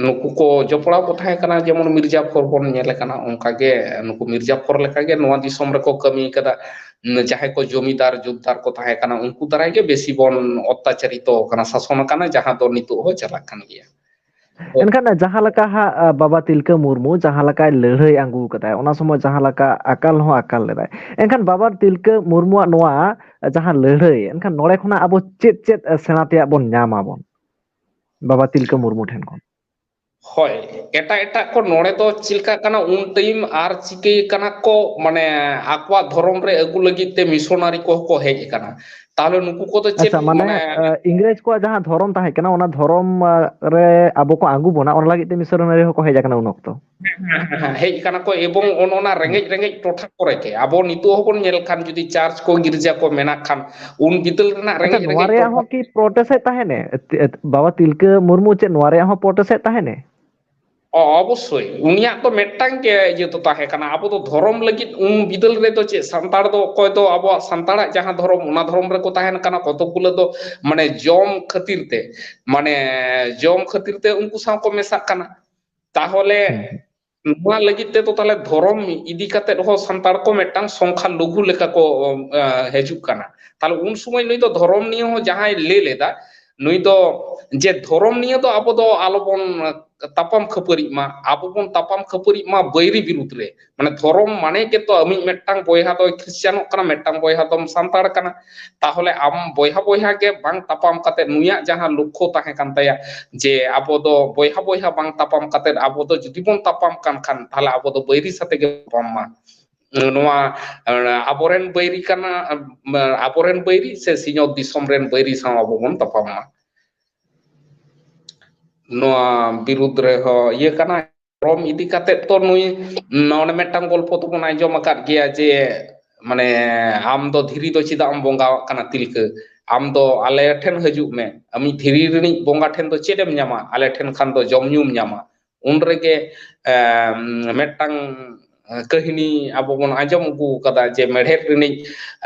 ᱱᱩᱠᱩ ᱠᱚ ᱡᱚᱯᱲᱟᱣ ᱠᱚ ᱛᱟᱦᱮᱸ ᱠᱟᱱᱟ, ᱡᱮᱢᱚᱱ ᱢᱤᱨᱡᱟᱯᱷᱚᱨ ᱵᱚᱱ ᱧᱮᱞ ᱠᱟᱱᱟ, ᱚᱱᱠᱟᱜᱮ ᱱᱩᱠᱩ ᱢᱤᱨᱡᱟᱯᱷᱚᱨ ᱞᱮᱠᱟᱜᱮ ᱱᱚᱣᱟ ᱫᱤᱥᱚᱢ ᱨᱮᱠᱚ ᱠᱟᱹᱢᱤ ᱠᱟᱫᱟ᱾ ᱩᱸ, ᱡᱟᱦᱟᱸᱭ ᱠᱚ ᱡᱚᱢᱤᱫᱟᱨ ᱡᱳᱛᱫᱟᱨ ᱠᱚ ᱛᱟᱦᱮᱸ ᱠᱟᱱᱟ, ᱩᱱᱠᱩ ᱫᱟᱨᱟᱭ ᱜᱮ ᱵᱮᱥᱤ ᱵᱚᱱ ᱚᱛᱛᱟᱪᱟᱨᱤᱛᱚ ᱠᱟᱱᱟ, ᱥᱟᱥᱚᱱ ᱟᱠᱟᱱᱟ, ᱡᱟᱦᱟᱸ ᱫᱚ ᱱᱤᱛᱚᱜ ᱦᱚᱸ ᱪᱟᱞᱟᱜ ᱠᱟᱱ ᱜᱮᱭᱟ᱾ ᱮᱱᱠᱷᱟᱱ ᱡᱟᱦᱟᱸ ᱞᱮᱠᱟ ᱦᱟᱸᱜ, ᱟ, ᱵᱟᱵᱟ ᱛᱤᱞᱠᱟᱹ ᱢᱩᱨᱢᱩ ᱡᱟᱦᱟᱸ ᱞᱮᱠᱟᱭ ᱞᱟᱹᱲᱦᱟᱹᱭ ᱟᱹᱜᱩ ᱠᱟᱫᱟᱭ, ᱚᱱᱟ ᱥᱚᱢᱚᱭ ᱡᱟᱦᱟᱸ ᱞᱮᱠᱟ ᱟᱠᱟᱞ ᱦᱚᱸ ᱟᱠᱟᱞ ᱞᱮᱫᱟᱭ, ᱮᱱᱠᱷᱟᱱ ᱵᱟᱵᱟ ᱛᱤᱞᱠᱟᱹ ᱢᱩᱨᱢᱩᱣᱟᱜ ᱱᱚᱣᱟ ᱡᱟᱦᱟᱸ ᱞᱟᱹᱲᱦᱟᱹᱭ, ᱮᱱᱠᱷᱟᱱ ᱱᱚᱰᱮ ᱠᱷᱚᱱᱟᱜ ᱟᱵᱚ ᱪᱮᱫ ᱪᱮᱫ ᱥᱮᱬᱟ ᱛᱮᱭᱟᱜ ᱵᱚᱱ ᱧᱟᱢ ᱟᱵᱚᱱ ᱵᱟᱵᱟ ᱛᱤᱞᱠᱟᱹ ᱢᱩᱨᱢᱩ ᱴᱷᱮᱱ ᱠᱷᱚᱱ? ᱦᱳᱭ, ᱮᱴᱟᱜ ᱮᱴᱟᱜ ᱠᱚ ᱱᱚᱰᱮ ᱫᱚ ᱪᱮᱫ ᱞᱮᱠᱟᱜ ᱠᱟᱱᱟ, ᱩᱱ ᱴᱟᱭᱤᱢ ᱟᱨ ᱪᱤᱠᱟᱹᱭ ᱠᱟᱱᱟ ᱠᱚ, ᱢᱟᱱᱮ ᱟᱠᱚᱣᱟᱜ ᱫᱷᱚᱨᱚᱢ ᱨᱮ ᱟᱹᱜᱩ ᱞᱟᱹᱜᱤᱫ ᱛᱮ ᱢᱤᱥᱚᱱᱟᱨᱤ ᱠᱚᱦᱚᱸ ᱠᱚ ᱦᱮᱡ ᱟᱠᱟᱱᱟ᱾ ᱛᱟᱦᱚᱞᱮ ᱱᱩᱠᱩ ᱠᱚᱫᱚ ᱪᱮᱫ, ᱟᱪᱪᱷᱟ, ᱢᱟᱱᱮ, ᱢᱟᱱᱮ ᱟ, ᱤᱝᱨᱮᱡᱽ ᱠᱚᱣᱟᱜ ᱡᱟᱦᱟᱸ ᱫᱷᱚᱨᱚᱢ ᱛᱟᱦᱮᱸ ᱠᱟᱱᱟ, ᱚᱱᱟ ᱫᱷᱚᱨᱚᱢ, ᱟ, ᱨᱮ ᱟᱵᱚ ᱠᱚ ᱟᱹᱜᱩ ᱵᱚᱱᱟ, ᱚᱱᱟ ᱞᱟᱹᱜᱤᱫ ᱛᱮ ᱢᱤᱥᱚᱱᱟᱨᱤ ᱦᱚᱸᱠᱚ ᱦᱮᱡ ᱟᱠᱟᱱᱟ ᱩᱱ ᱚᱠᱛᱚ᱾ ᱦᱮᱸ, ᱦᱮᱸ, ᱦᱮᱸ, ᱦᱮᱡ ᱟᱠᱟᱱᱟ ᱠᱚ, ᱮᱵᱚᱝ ᱚᱱ ᱚᱱᱟ ᱨᱮᱸᱜᱮᱡ ᱨᱮᱸᱜᱮᱡ ᱴᱚᱴᱷᱟ ᱠᱚᱨᱮ ᱜᱮ ᱟᱵᱚ ᱱᱤᱛᱚᱜ ᱦᱚᱸᱵᱚᱱ ᱧᱮᱞ ᱠᱷᱟᱱ, ᱡᱩᱫᱤ ᱪᱟᱨᱪ ᱠᱚ, ᱜᱤᱨᱡᱟ ᱠᱚ ᱢᱮᱱᱟᱜ ᱠᱷᱟᱱ, ᱩᱱ ᱵᱤᱫᱟᱹᱞ ᱨᱮᱱᱟᱜ ᱟᱪᱪᱷᱟ, ᱨᱮᱸᱜᱮᱡ ᱱᱚᱣᱟ ᱨᱮᱸᱜᱮᱡ ᱨᱮᱭᱟᱜ ᱴᱚᱴᱷᱟ ᱦᱚᱸ ᱠᱤ ᱯᱨᱚᱴᱮᱥᱴ ᱮᱫ ᱛᱟᱦᱮᱱᱮ? ᱮ, ᱮ, ᱵᱟᱵᱟ ᱛᱤᱞᱠᱟᱹ ᱢᱩᱨᱢᱩ ᱪᱮᱫ ᱱᱚᱣᱟ ᱨᱮᱭᱟᱜ ᱦᱚᱸ ᱯᱨᱚᱴᱮᱥᱴ ᱮᱫ ᱛᱟᱦᱮᱱᱮ? ᱚ-, ᱚᱵᱚᱥᱥᱳᱭ, ᱩᱱᱤᱭᱟᱜ ᱫᱚ ᱢᱤᱫᱴᱟᱝ ᱜᱮ ᱤᱭᱟᱹ ᱫᱚ ᱛᱟᱦᱮᱸ ᱠᱟᱱᱟ, ᱟᱵᱚ ᱫᱚ ᱫᱷᱚᱨᱚᱢ ᱞᱟᱹᱜᱤᱫ᱾ ᱩᱱ ᱵᱤᱫᱟᱹᱞ ᱨᱮᱫᱚ ᱪᱮᱫ, ᱥᱟᱱᱛᱟᱲ ᱫᱚ ᱚᱠᱚᱭ ᱫᱚ ᱟᱵᱚᱣᱟᱜ ᱥᱟᱱᱛᱟᱲᱟᱜ ᱡᱟᱦᱟᱸ ᱫᱷᱚᱨᱚᱢ, ᱚᱱᱟ ᱫᱷᱚᱨᱚᱢ ᱨᱮᱠᱚ ᱛᱟᱦᱮᱱ ᱠᱟᱱᱟ, ᱠᱚᱛᱚᱠ ᱜᱩᱞᱟᱹ ᱫᱚ ᱢᱟᱱᱮ ᱡᱚᱢ ᱠᱷᱟᱹᱛᱤᱨ ᱛᱮ, ᱢᱟᱱᱮ ᱡᱚᱢ ᱠᱷᱟᱹᱛᱤᱨ ᱛᱮ ᱩᱱᱠᱩ ᱥᱟᱶ ᱠᱚ ᱢᱮᱥᱟᱜ ᱠᱟᱱᱟ᱾ ᱛᱟᱦᱚᱞᱮ ᱦᱩᱸ, ᱦᱩᱸ᱾ ᱱᱚᱣᱟ ᱞᱟᱹᱜᱤᱫ ᱛᱮᱫᱚ ᱛᱟᱦᱚᱞᱮ ᱫᱷᱚᱨᱚᱢ ᱤᱫᱤ ᱠᱟᱛᱮᱫ ᱦᱚᱸ ᱥᱟᱱᱛᱟᱲ ᱠᱚ ᱢᱤᱫᱴᱟᱝ ᱥᱚᱝᱠᱷᱟ ᱞᱚᱜᱷᱩ ᱞᱮᱠᱟ ᱠᱚ, ᱮ, ᱦᱤᱡᱩᱜ ᱠᱟᱱᱟ᱾ ᱛᱟᱦᱚᱞᱮ ᱩᱱ ᱥᱚᱢᱚᱭ ᱱᱩᱭ ᱫᱚ ᱫᱷᱚᱨᱚᱢ ᱱᱤᱭᱮ ᱦᱚᱸ ᱡᱟᱦᱟᱸᱭ ᱞᱟᱹᱭ ᱞᱮᱫᱟ, ᱱᱩᱭ ᱫᱚ ᱡᱮ ᱫᱷᱚᱨᱚᱢ ᱱᱤᱭᱮ ᱫᱚ ᱟᱵᱚ ᱫᱚ ᱟᱞᱚᱵᱚᱱ ᱛᱟᱯᱟᱢ ᱠᱷᱟᱹᱯᱟᱹᱨᱤᱜ ᱢᱟ, ᱟᱵᱚ ᱵᱚᱱ ᱛᱟᱯᱟᱢ ᱠᱷᱟᱹᱯᱟᱹᱨᱤᱜ ᱢᱟ ᱵᱟᱹᱭᱨᱤ ᱵᱤᱨᱩᱫᱽ ᱨᱮ᱾ ᱢᱟᱱᱮ ᱫᱷᱚᱨᱚᱢ ᱢᱟᱱᱮ ᱜᱮᱛᱚ ᱟᱢᱤᱡ ᱢᱤᱫᱴᱟᱝ ᱵᱚᱭᱦᱟ ᱫᱚᱭ ᱠᱷᱨᱤᱥᱪᱟᱱᱚᱜ ᱠᱟᱱᱟ, ᱢᱤᱫᱴᱟᱝ ᱵᱚᱭᱦᱟ ᱫᱚᱢ ᱥᱟᱱᱛᱟᱲ ᱠᱟᱱᱟ, ᱛᱟᱦᱚᱞᱮ ᱟᱢ ᱵᱚᱭᱦᱟ ᱵᱚᱭᱦᱟ ᱜᱮ ᱵᱟᱝ ᱛᱟᱯᱟᱢ ᱠᱟᱛᱮ ᱱᱩᱭᱟᱜ ᱡᱟᱦᱟᱸ ᱞᱚᱠᱠᱷᱚ ᱛᱟᱦᱮᱸ ᱠᱟᱱ ᱛᱟᱭᱟ ᱡᱮ ᱟᱵᱚ ᱫᱚ ᱵᱚᱭᱦᱟ ᱵᱚᱭᱦᱟ ᱵᱟᱝ ᱛᱟᱯᱟᱢ ᱠᱟᱛᱮ ᱟᱵᱚ ᱫᱚ ᱡᱩᱫᱤ ᱵᱚᱱ ᱛᱟᱯᱟᱢ ᱠᱟᱱ ᱠᱷᱟᱱ ᱛᱟᱦᱚᱞᱮ ᱟᱵᱚ ᱫᱚ ᱵᱟᱹᱭᱨᱤ ᱥᱟᱛᱮ ᱜᱮ ᱛᱟᱯᱟᱢ ᱢᱟ᱾ ᱱᱚᱣᱟ ᱟᱵᱚᱨᱮᱱ ᱵᱟᱹᱭᱨᱤ ᱠᱟᱱᱟ, ᱟᱵᱚᱨᱮᱱ ᱵᱟᱹᱭᱨᱤ ᱥᱮ ᱥᱤᱧᱚᱛ ᱫᱤᱥᱚᱢ ᱨᱮᱱ ᱵᱟᱹᱭᱨᱤ ᱥᱟᱶ ᱟᱵᱚ ᱵᱚᱱ ᱛᱟᱯᱟᱢ ᱢᱟ᱾ ᱱᱚᱣᱟ ᱵᱤᱨᱩᱫᱽ ᱨᱮᱦᱚᱸ ᱤᱭᱟᱹ ᱠᱟᱱᱟ᱾ ᱫᱷᱚᱨᱚᱢ ᱤᱫᱤ ᱠᱟᱛᱮᱫ ᱛᱚ ᱱᱩᱭ ᱚᱱᱮ ᱢᱤᱫᱴᱟᱝ ᱜᱚᱞᱯᱚ ᱛᱚᱵᱚᱱ ᱟᱸᱡᱚᱢ ᱟᱠᱟᱫ ᱜᱮᱭᱟ ᱡᱮ ᱢᱟᱱᱮ ᱟᱢ ᱫᱚ ᱫᱷᱤᱨᱤ ᱫᱚ ᱪᱮᱫᱟᱜ ᱮᱢ ᱵᱚᱸᱜᱟᱣᱟᱜ ᱠᱟᱱᱟ ᱛᱤᱞᱠᱟᱹ? ᱟᱢ ᱫᱚ ᱟᱞᱮ ᱴᱷᱮᱱ ᱦᱤᱡᱩᱜ ᱢᱮ, ᱟᱢᱤᱡ ᱫᱷᱤᱨᱤ ᱨᱤᱱᱤᱡ ᱵᱚᱸᱜᱟ ᱴᱷᱮᱱ ᱫᱚ ᱪᱮᱫ ᱮᱢ ᱧᱟᱢᱟ? ᱟᱞᱮ ᱴᱷᱮᱱ ᱠᱷᱟᱱ ᱫᱚ ᱡᱚᱢ ᱧᱩᱢ ᱧᱟᱢᱟ᱾ ᱩᱱ ᱨᱮᱜᱮ ᱢᱤᱫᱴᱟᱝ ᱠᱟᱹᱦᱱᱤ ᱟᱵᱚ ᱵᱚᱱ ᱟᱸᱡᱚᱢ ᱟᱹᱜᱩ ᱟᱠᱟᱫᱟ ᱡᱮ ᱢᱮᱲᱦᱮᱫ ᱨᱤᱱᱤᱡ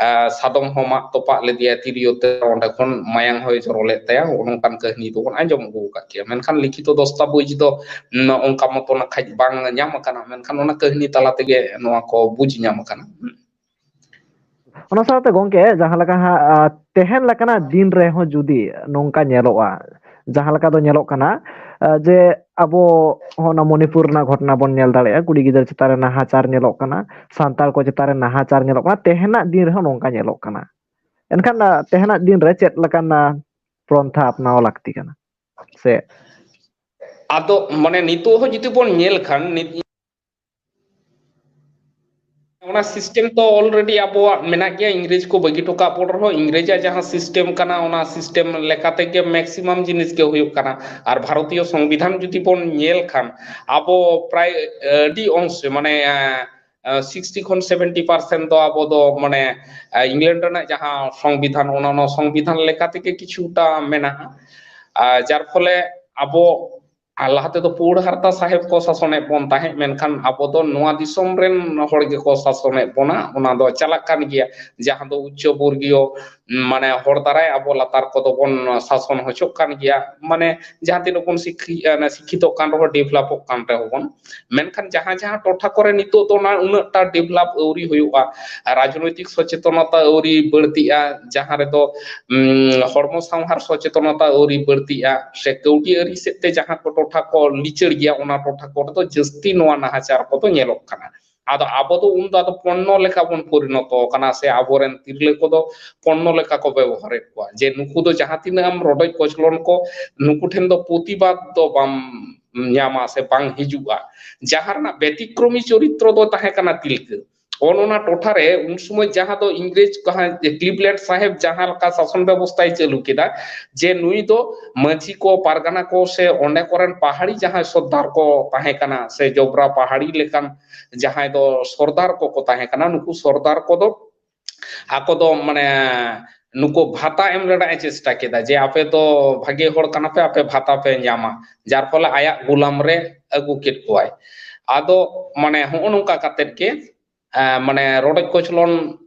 ᱥᱟᱫᱚᱢ ᱦᱚᱸ ᱢᱟᱜ ᱛᱚᱯᱟᱜ ᱞᱮᱫᱮᱭᱟ ᱛᱤᱨᱭᱳ ᱛᱮ, ᱚᱸᱰᱮ ᱠᱷᱚᱱ ᱢᱟᱭᱟᱝ ᱦᱚᱸᱭ ᱡᱚᱨᱚ ᱞᱮᱫ ᱛᱟᱭᱟ᱾ ᱱᱚᱜᱼᱚ ᱱᱚᱝᱠᱟᱱ ᱠᱟᱹᱦᱱᱤ ᱫᱚᱵᱚᱱ ᱟᱸᱡᱚᱢ ᱟᱹᱜᱩ ᱟᱠᱟᱫ ᱜᱮᱭᱟ᱾ ᱢᱮᱱᱠᱷᱟᱱ ᱞᱤᱠᱷᱤᱛᱚ ᱫᱚᱥᱛᱟᱵᱩᱡᱽ ᱫᱚ ᱚᱱᱠᱟ ᱢᱚᱛᱚ ᱱᱟᱠᱷᱟᱡ ᱵᱟᱝ ᱧᱟᱢ ᱟᱠᱟᱱᱟ, ᱢᱮᱱᱠᱷᱟᱱ ᱚᱱᱟ ᱠᱟᱹᱦᱱᱤ ᱛᱟᱞᱟ ᱛᱮᱜᱮ ᱱᱚᱣᱟ ᱠᱚ ᱵᱩᱡᱽ ᱧᱟᱢ ᱟᱠᱟᱱᱟ᱾ ᱚᱱᱟ ᱥᱟᱶᱛᱮ ᱜᱚᱝᱠᱮ, ᱡᱟᱦᱟᱸ ᱞᱮᱠᱟ ᱦᱟᱸᱜ ᱛᱮᱦᱮᱧ ᱞᱮᱠᱟᱱᱟᱜ ᱫᱤᱱ ᱨᱮᱦᱚᱸ ᱡᱩᱫᱤ ᱱᱚᱝᱠᱟ ᱧᱮᱞᱚᱜᱼᱟ, ᱡᱟᱦᱟᱸ ᱞᱮᱠᱟ ᱫᱚ ᱧᱮᱞᱚᱜ ᱠᱟᱱᱟ ᱡᱮ ᱟᱵᱚ ᱚᱱᱟ ᱢᱚᱱᱤᱯᱩᱨ ᱨᱮᱱᱟᱜ ᱜᱷᱚᱴᱚᱱᱟ ᱵᱚᱱ ᱧᱮᱞ ᱫᱟᱲᱮᱭᱟᱜᱼᱟ, ᱠᱩᱲᱤ ᱜᱤᱫᱽᱨᱟᱹ ᱪᱮᱛᱟᱱ ᱨᱮ ᱱᱟᱦᱟᱪᱟᱨ ᱧᱮᱞᱚᱜ ᱠᱟᱱᱟ, ᱥᱟᱱᱛᱟᱲ ᱠᱚ ᱪᱮᱛᱟᱱ ᱨᱮ ᱱᱟᱦᱟᱪᱟᱨ ᱧᱮᱞᱚᱜ ᱠᱟᱱᱟ, ᱛᱮᱦᱮᱧᱟᱜ ᱫᱤᱱ ᱨᱮᱦᱚᱸ ᱱᱚᱝᱠᱟ ᱧᱮᱞᱚᱜ ᱠᱟᱱᱟ᱾ ᱮᱱᱠᱷᱟᱱ ᱛᱮᱦᱮᱧᱟᱜ ᱫᱤᱱ ᱨᱮ ᱪᱮᱫ ᱞᱮᱠᱟᱱ ᱯᱨᱚᱱᱛᱷᱟ ᱟᱯᱱᱟᱣ ᱞᱟᱹᱠᱛᱤ ᱠᱟᱱᱟ? ᱥᱮ ᱟᱫᱚ ᱢᱟᱱᱮ ᱱᱤᱛᱚᱜ ᱦᱚᱸ ᱡᱩᱫᱤ ᱵᱚᱱ ᱧᱮᱞ ᱠᱷᱟᱱ ᱚᱱᱟ system ᱛᱚ already ᱟᱵᱚᱣᱟᱜ ᱢᱮᱱᱟᱜ ᱜᱮᱭᱟ᱾ ᱤᱝᱨᱮᱡᱽ ᱠᱚ ᱵᱟᱹᱜᱤ ᱦᱚᱴᱚ ᱠᱟᱜ ᱵᱚᱱ ᱨᱮᱦᱚᱸ ᱤᱝᱨᱮᱡᱽᱟᱜ ᱡᱟᱦᱟᱸ system ᱠᱟᱱᱟ ᱚᱱᱟ system ᱞᱮᱠᱟ ᱛᱮᱜᱮ maximum ᱡᱤᱱᱤᱥ ᱜᱮ ᱦᱩᱭᱩᱜ ᱠᱟᱱᱟ᱾ ᱟᱨ ᱵᱷᱟᱨᱚᱛᱤᱭᱚ ᱥᱚᱝᱵᱤᱫᱷᱟᱱ ᱡᱩᱫᱤ ᱵᱚᱱ ᱧᱮᱞ ᱠᱷᱟᱱ ᱟᱵᱚ ᱯᱨᱟᱭ ᱟᱹᱰᱤ ᱚᱝᱥᱚ ᱢᱟᱱᱮ sixty ᱠᱷᱚᱱ seventy percent ᱫᱚ ᱟᱵᱚ ᱫᱚ ᱢᱟᱱᱮ ᱤᱝᱞᱮᱱᱰ ᱨᱮᱱᱟᱜ ᱡᱟᱦᱟᱸ ᱥᱚᱝᱵᱤᱫᱷᱟᱱ ᱚᱱᱟ ᱚᱱᱟ ᱥᱚᱝᱵᱤᱫᱷᱟᱱ ᱞᱮᱠᱟ ᱛᱮᱜᱮ ᱠᱤᱪᱷᱩᱴᱟ ᱢᱮᱱᱟᱜᱼᱟ᱾ ᱡᱟᱨ ᱯᱷᱚᱞᱮ ᱟᱵᱚ ᱟᱨ ᱞᱟᱦᱟ ᱛᱮᱫᱚ ᱯᱩᱲ ᱦᱟᱨᱛᱟ ᱥᱟᱦᱮᱵ ᱠᱚ ᱥᱟᱥᱚᱱᱮᱫ ᱵᱚᱱ ᱛᱟᱦᱮᱸᱫ, ᱢᱮᱱᱠᱷᱟᱱ ᱟᱵᱚ ᱫᱚ ᱱᱚᱣᱟ ᱫᱤᱥᱚᱢ ᱨᱮᱱ ᱦᱚᱲ ᱜᱮᱠᱚ ᱥᱟᱥᱚᱱᱮᱫ ᱵᱚᱱᱟ᱾ ᱚᱱᱟ ᱫᱚ ᱪᱟᱞᱟᱜ ᱠᱟᱱ ᱜᱮᱭᱟ, ᱡᱟᱦᱟᱸ ᱫᱚ ᱩᱪᱪᱚ ᱵᱚᱨᱜᱤᱭᱚ ᱢᱟᱱᱮ ᱦᱚᱲ ᱫᱟᱨᱟᱭ ᱟᱵᱚ ᱞᱟᱛᱟᱨ ᱠᱚᱫᱚ ᱵᱚᱱ ᱥᱟᱥᱚᱱ ᱦᱚᱪᱚᱜ ᱠᱟᱱ ᱜᱮᱭᱟ᱾ ᱢᱟᱱᱮ ᱡᱟᱦᱟᱸ ᱛᱤᱱᱟᱹᱜ ᱵᱚᱱ ᱥᱤᱠᱠᱷᱤᱛᱚᱜ ᱠᱟᱱ ᱨᱮᱦᱚᱸ, developᱚᱜ ᱠᱟᱱ ᱨᱮᱦᱚᱸ ᱵᱚᱱ, ᱢᱮᱱᱠᱷᱟᱱ ᱡᱟᱦᱟᱸ ᱡᱟᱦᱟᱸ ᱴᱚᱴᱷᱟ ᱠᱚᱨᱮ ᱱᱤᱛᱚᱜ ᱫᱚ ᱚᱱᱟ ᱩᱱᱟᱹᱜ ᱴᱟ develop ᱟᱹᱣᱨᱤ ᱦᱩᱭᱩᱜᱼᱟ, ᱨᱟᱡᱽᱱᱳᱭᱛᱤᱠ ᱥᱚᱪᱮᱛᱚᱱᱚᱛᱟ ᱟᱹᱣᱨᱤ ᱵᱟᱹᱲᱛᱤᱜᱼᱟ, ᱡᱟᱦᱟᱸ ᱨᱮᱫᱚ ᱦᱚᱲᱢᱚ ᱥᱟᱶᱦᱟᱨ ᱥᱚᱪᱮᱛᱚᱱᱚᱛᱟ ᱟᱹᱣᱨᱤ ᱵᱟᱹᱲᱛᱤᱜᱼᱟ, ᱥᱮ ᱠᱟᱹᱣᱰᱤ ᱟᱹᱨᱤ ᱥᱮᱫ ᱛᱮ ᱡᱟᱦᱟᱸ ᱠᱚ ᱴᱚᱴᱷᱟ ᱴᱚᱴᱷᱟ ᱠᱚ ᱞᱤᱪᱟᱹᱲ ᱜᱮᱭᱟ, ᱚᱱᱟ ᱴᱚᱴᱷᱟ ᱠᱚᱨᱮ ᱫᱚ ᱡᱟᱹᱥᱛᱤ ᱱᱚᱣᱟ ᱱᱟᱦᱟᱪᱟᱨ ᱠᱚᱫᱚ ᱧᱮᱞᱚᱜ ᱠᱟᱱᱟ᱾ ᱟᱫᱚ ᱟᱵᱚ ᱫᱚ ᱩᱱᱫᱚ ᱟᱫᱚ ᱯᱚᱱᱱᱚ ᱞᱮᱠᱟ ᱵᱚᱱ ᱯᱚᱨᱤᱱᱚᱛᱚ ᱟᱠᱟᱱᱟ, ᱥᱮ ᱟᱵᱚᱨᱮᱱ ᱛᱤᱨᱞᱟᱹ ᱠᱚᱫᱚ ᱯᱚᱱᱱᱚ ᱞᱮᱠᱟ ᱠᱚ ᱵᱮᱵᱚᱦᱟᱨᱮᱫ ᱠᱚᱣᱟ, ᱡᱮ ᱱᱩᱠᱩ ᱫᱚ ᱡᱟᱦᱟᱸ ᱛᱤᱱᱟᱹᱜ ᱮᱢ ᱨᱚᱰᱚᱡ ᱠᱚᱪᱞᱚᱱ ᱠᱚ, ᱱᱩᱠᱩ ᱴᱷᱮᱱ ᱫᱚ ᱯᱨᱚᱛᱤᱵᱟᱫ ᱫᱚ ᱵᱟᱢ ᱧᱟᱢᱟ ᱥᱮ ᱵᱟᱝ ᱦᱤᱡᱩᱜᱼᱟ᱾ ᱡᱟᱦᱟᱸ ᱨᱮᱱᱟᱜ ᱵᱮᱛᱤᱠᱨᱚᱢᱤ ᱪᱚᱨᱤᱛᱨᱚ ᱫᱚ ᱛᱟᱦᱮᱸ ᱠᱟᱱᱟ ᱛᱤᱞᱠᱟᱹ᱾ ᱚᱱ ᱚᱱᱟ ᱴᱚᱴᱷᱟ ᱨᱮ ᱩᱱ ᱥᱚᱢᱚᱭ ᱡᱟᱦᱟᱸ ᱫᱚ ᱤᱝᱨᱮᱡᱽ ᱠᱚ, ᱦᱟᱸ, ᱠᱞᱤᱵᱞᱮᱱᱰ ᱥᱟᱦᱮᱵᱽ ᱡᱟᱦᱟᱸ ᱞᱮᱠᱟ ᱥᱟᱥᱚᱱ ᱵᱮᱵᱚᱥᱛᱷᱟᱭ ᱪᱟᱹᱞᱩ ᱠᱮᱫᱟ, ᱡᱮ ᱱᱩᱭ ᱫᱚ ᱢᱟᱹᱡᱷᱤ ᱠᱚ, ᱯᱟᱨᱜᱟᱱᱟ ᱠᱚ ᱥᱮ ᱚᱸᱰᱮ ᱠᱚᱨᱮᱱ ᱯᱟᱦᱟᱲᱤ ᱡᱟᱦᱟᱸᱭ ᱥᱚᱨᱫᱟᱨ ᱠᱚ ᱛᱟᱦᱮᱸ ᱠᱟᱱᱟ, ᱥᱮ ᱡᱚᱵᱽᱨᱟ ᱯᱟᱦᱟᱲᱤ ᱞᱮᱠᱟᱱ ᱡᱟᱦᱟᱸᱭ ᱫᱚ ᱥᱚᱨᱫᱟᱨ ᱠᱚᱠᱚ ᱛᱟᱦᱮᱸ ᱠᱟᱱᱟ, ᱱᱩᱠᱩ ᱥᱚᱨᱫᱟᱨ ᱠᱚᱫᱚ ᱟᱠᱚ ᱫᱚ, ᱢᱟᱱᱮ, ᱱᱩᱠᱩ ᱵᱷᱟᱛᱟ ᱮᱢ ᱨᱮᱱᱟᱜ ᱮ ᱪᱮᱥᱴᱟ ᱠᱮᱫᱟ, ᱡᱮ ᱟᱯᱮ ᱫᱚ ᱵᱷᱟᱜᱮ ᱦᱚᱲ ᱠᱟᱱᱟ ᱯᱮ, ᱟᱯᱮ ᱵᱷᱟᱛᱟ ᱯᱮ ᱧᱟᱢᱟ, ᱡᱟᱨ ᱯᱷᱚᱞᱮ ᱟᱭᱟᱜ ᱜᱩᱞᱟᱢ ᱨᱮ ᱟᱹᱜᱩ ᱠᱮᱫ ᱠᱚᱣᱟᱭ᱾ ᱟᱫᱚ, ᱢᱟᱱᱮ, ᱦᱚᱸᱜᱼᱚ ᱱᱚᱝᱠᱟ ᱠᱟᱛᱮᱫ ᱜᱮ, ᱮ, ᱢᱟᱱᱮ, ᱨᱚᱰᱚᱡ ᱠᱚᱪᱞᱚᱱ,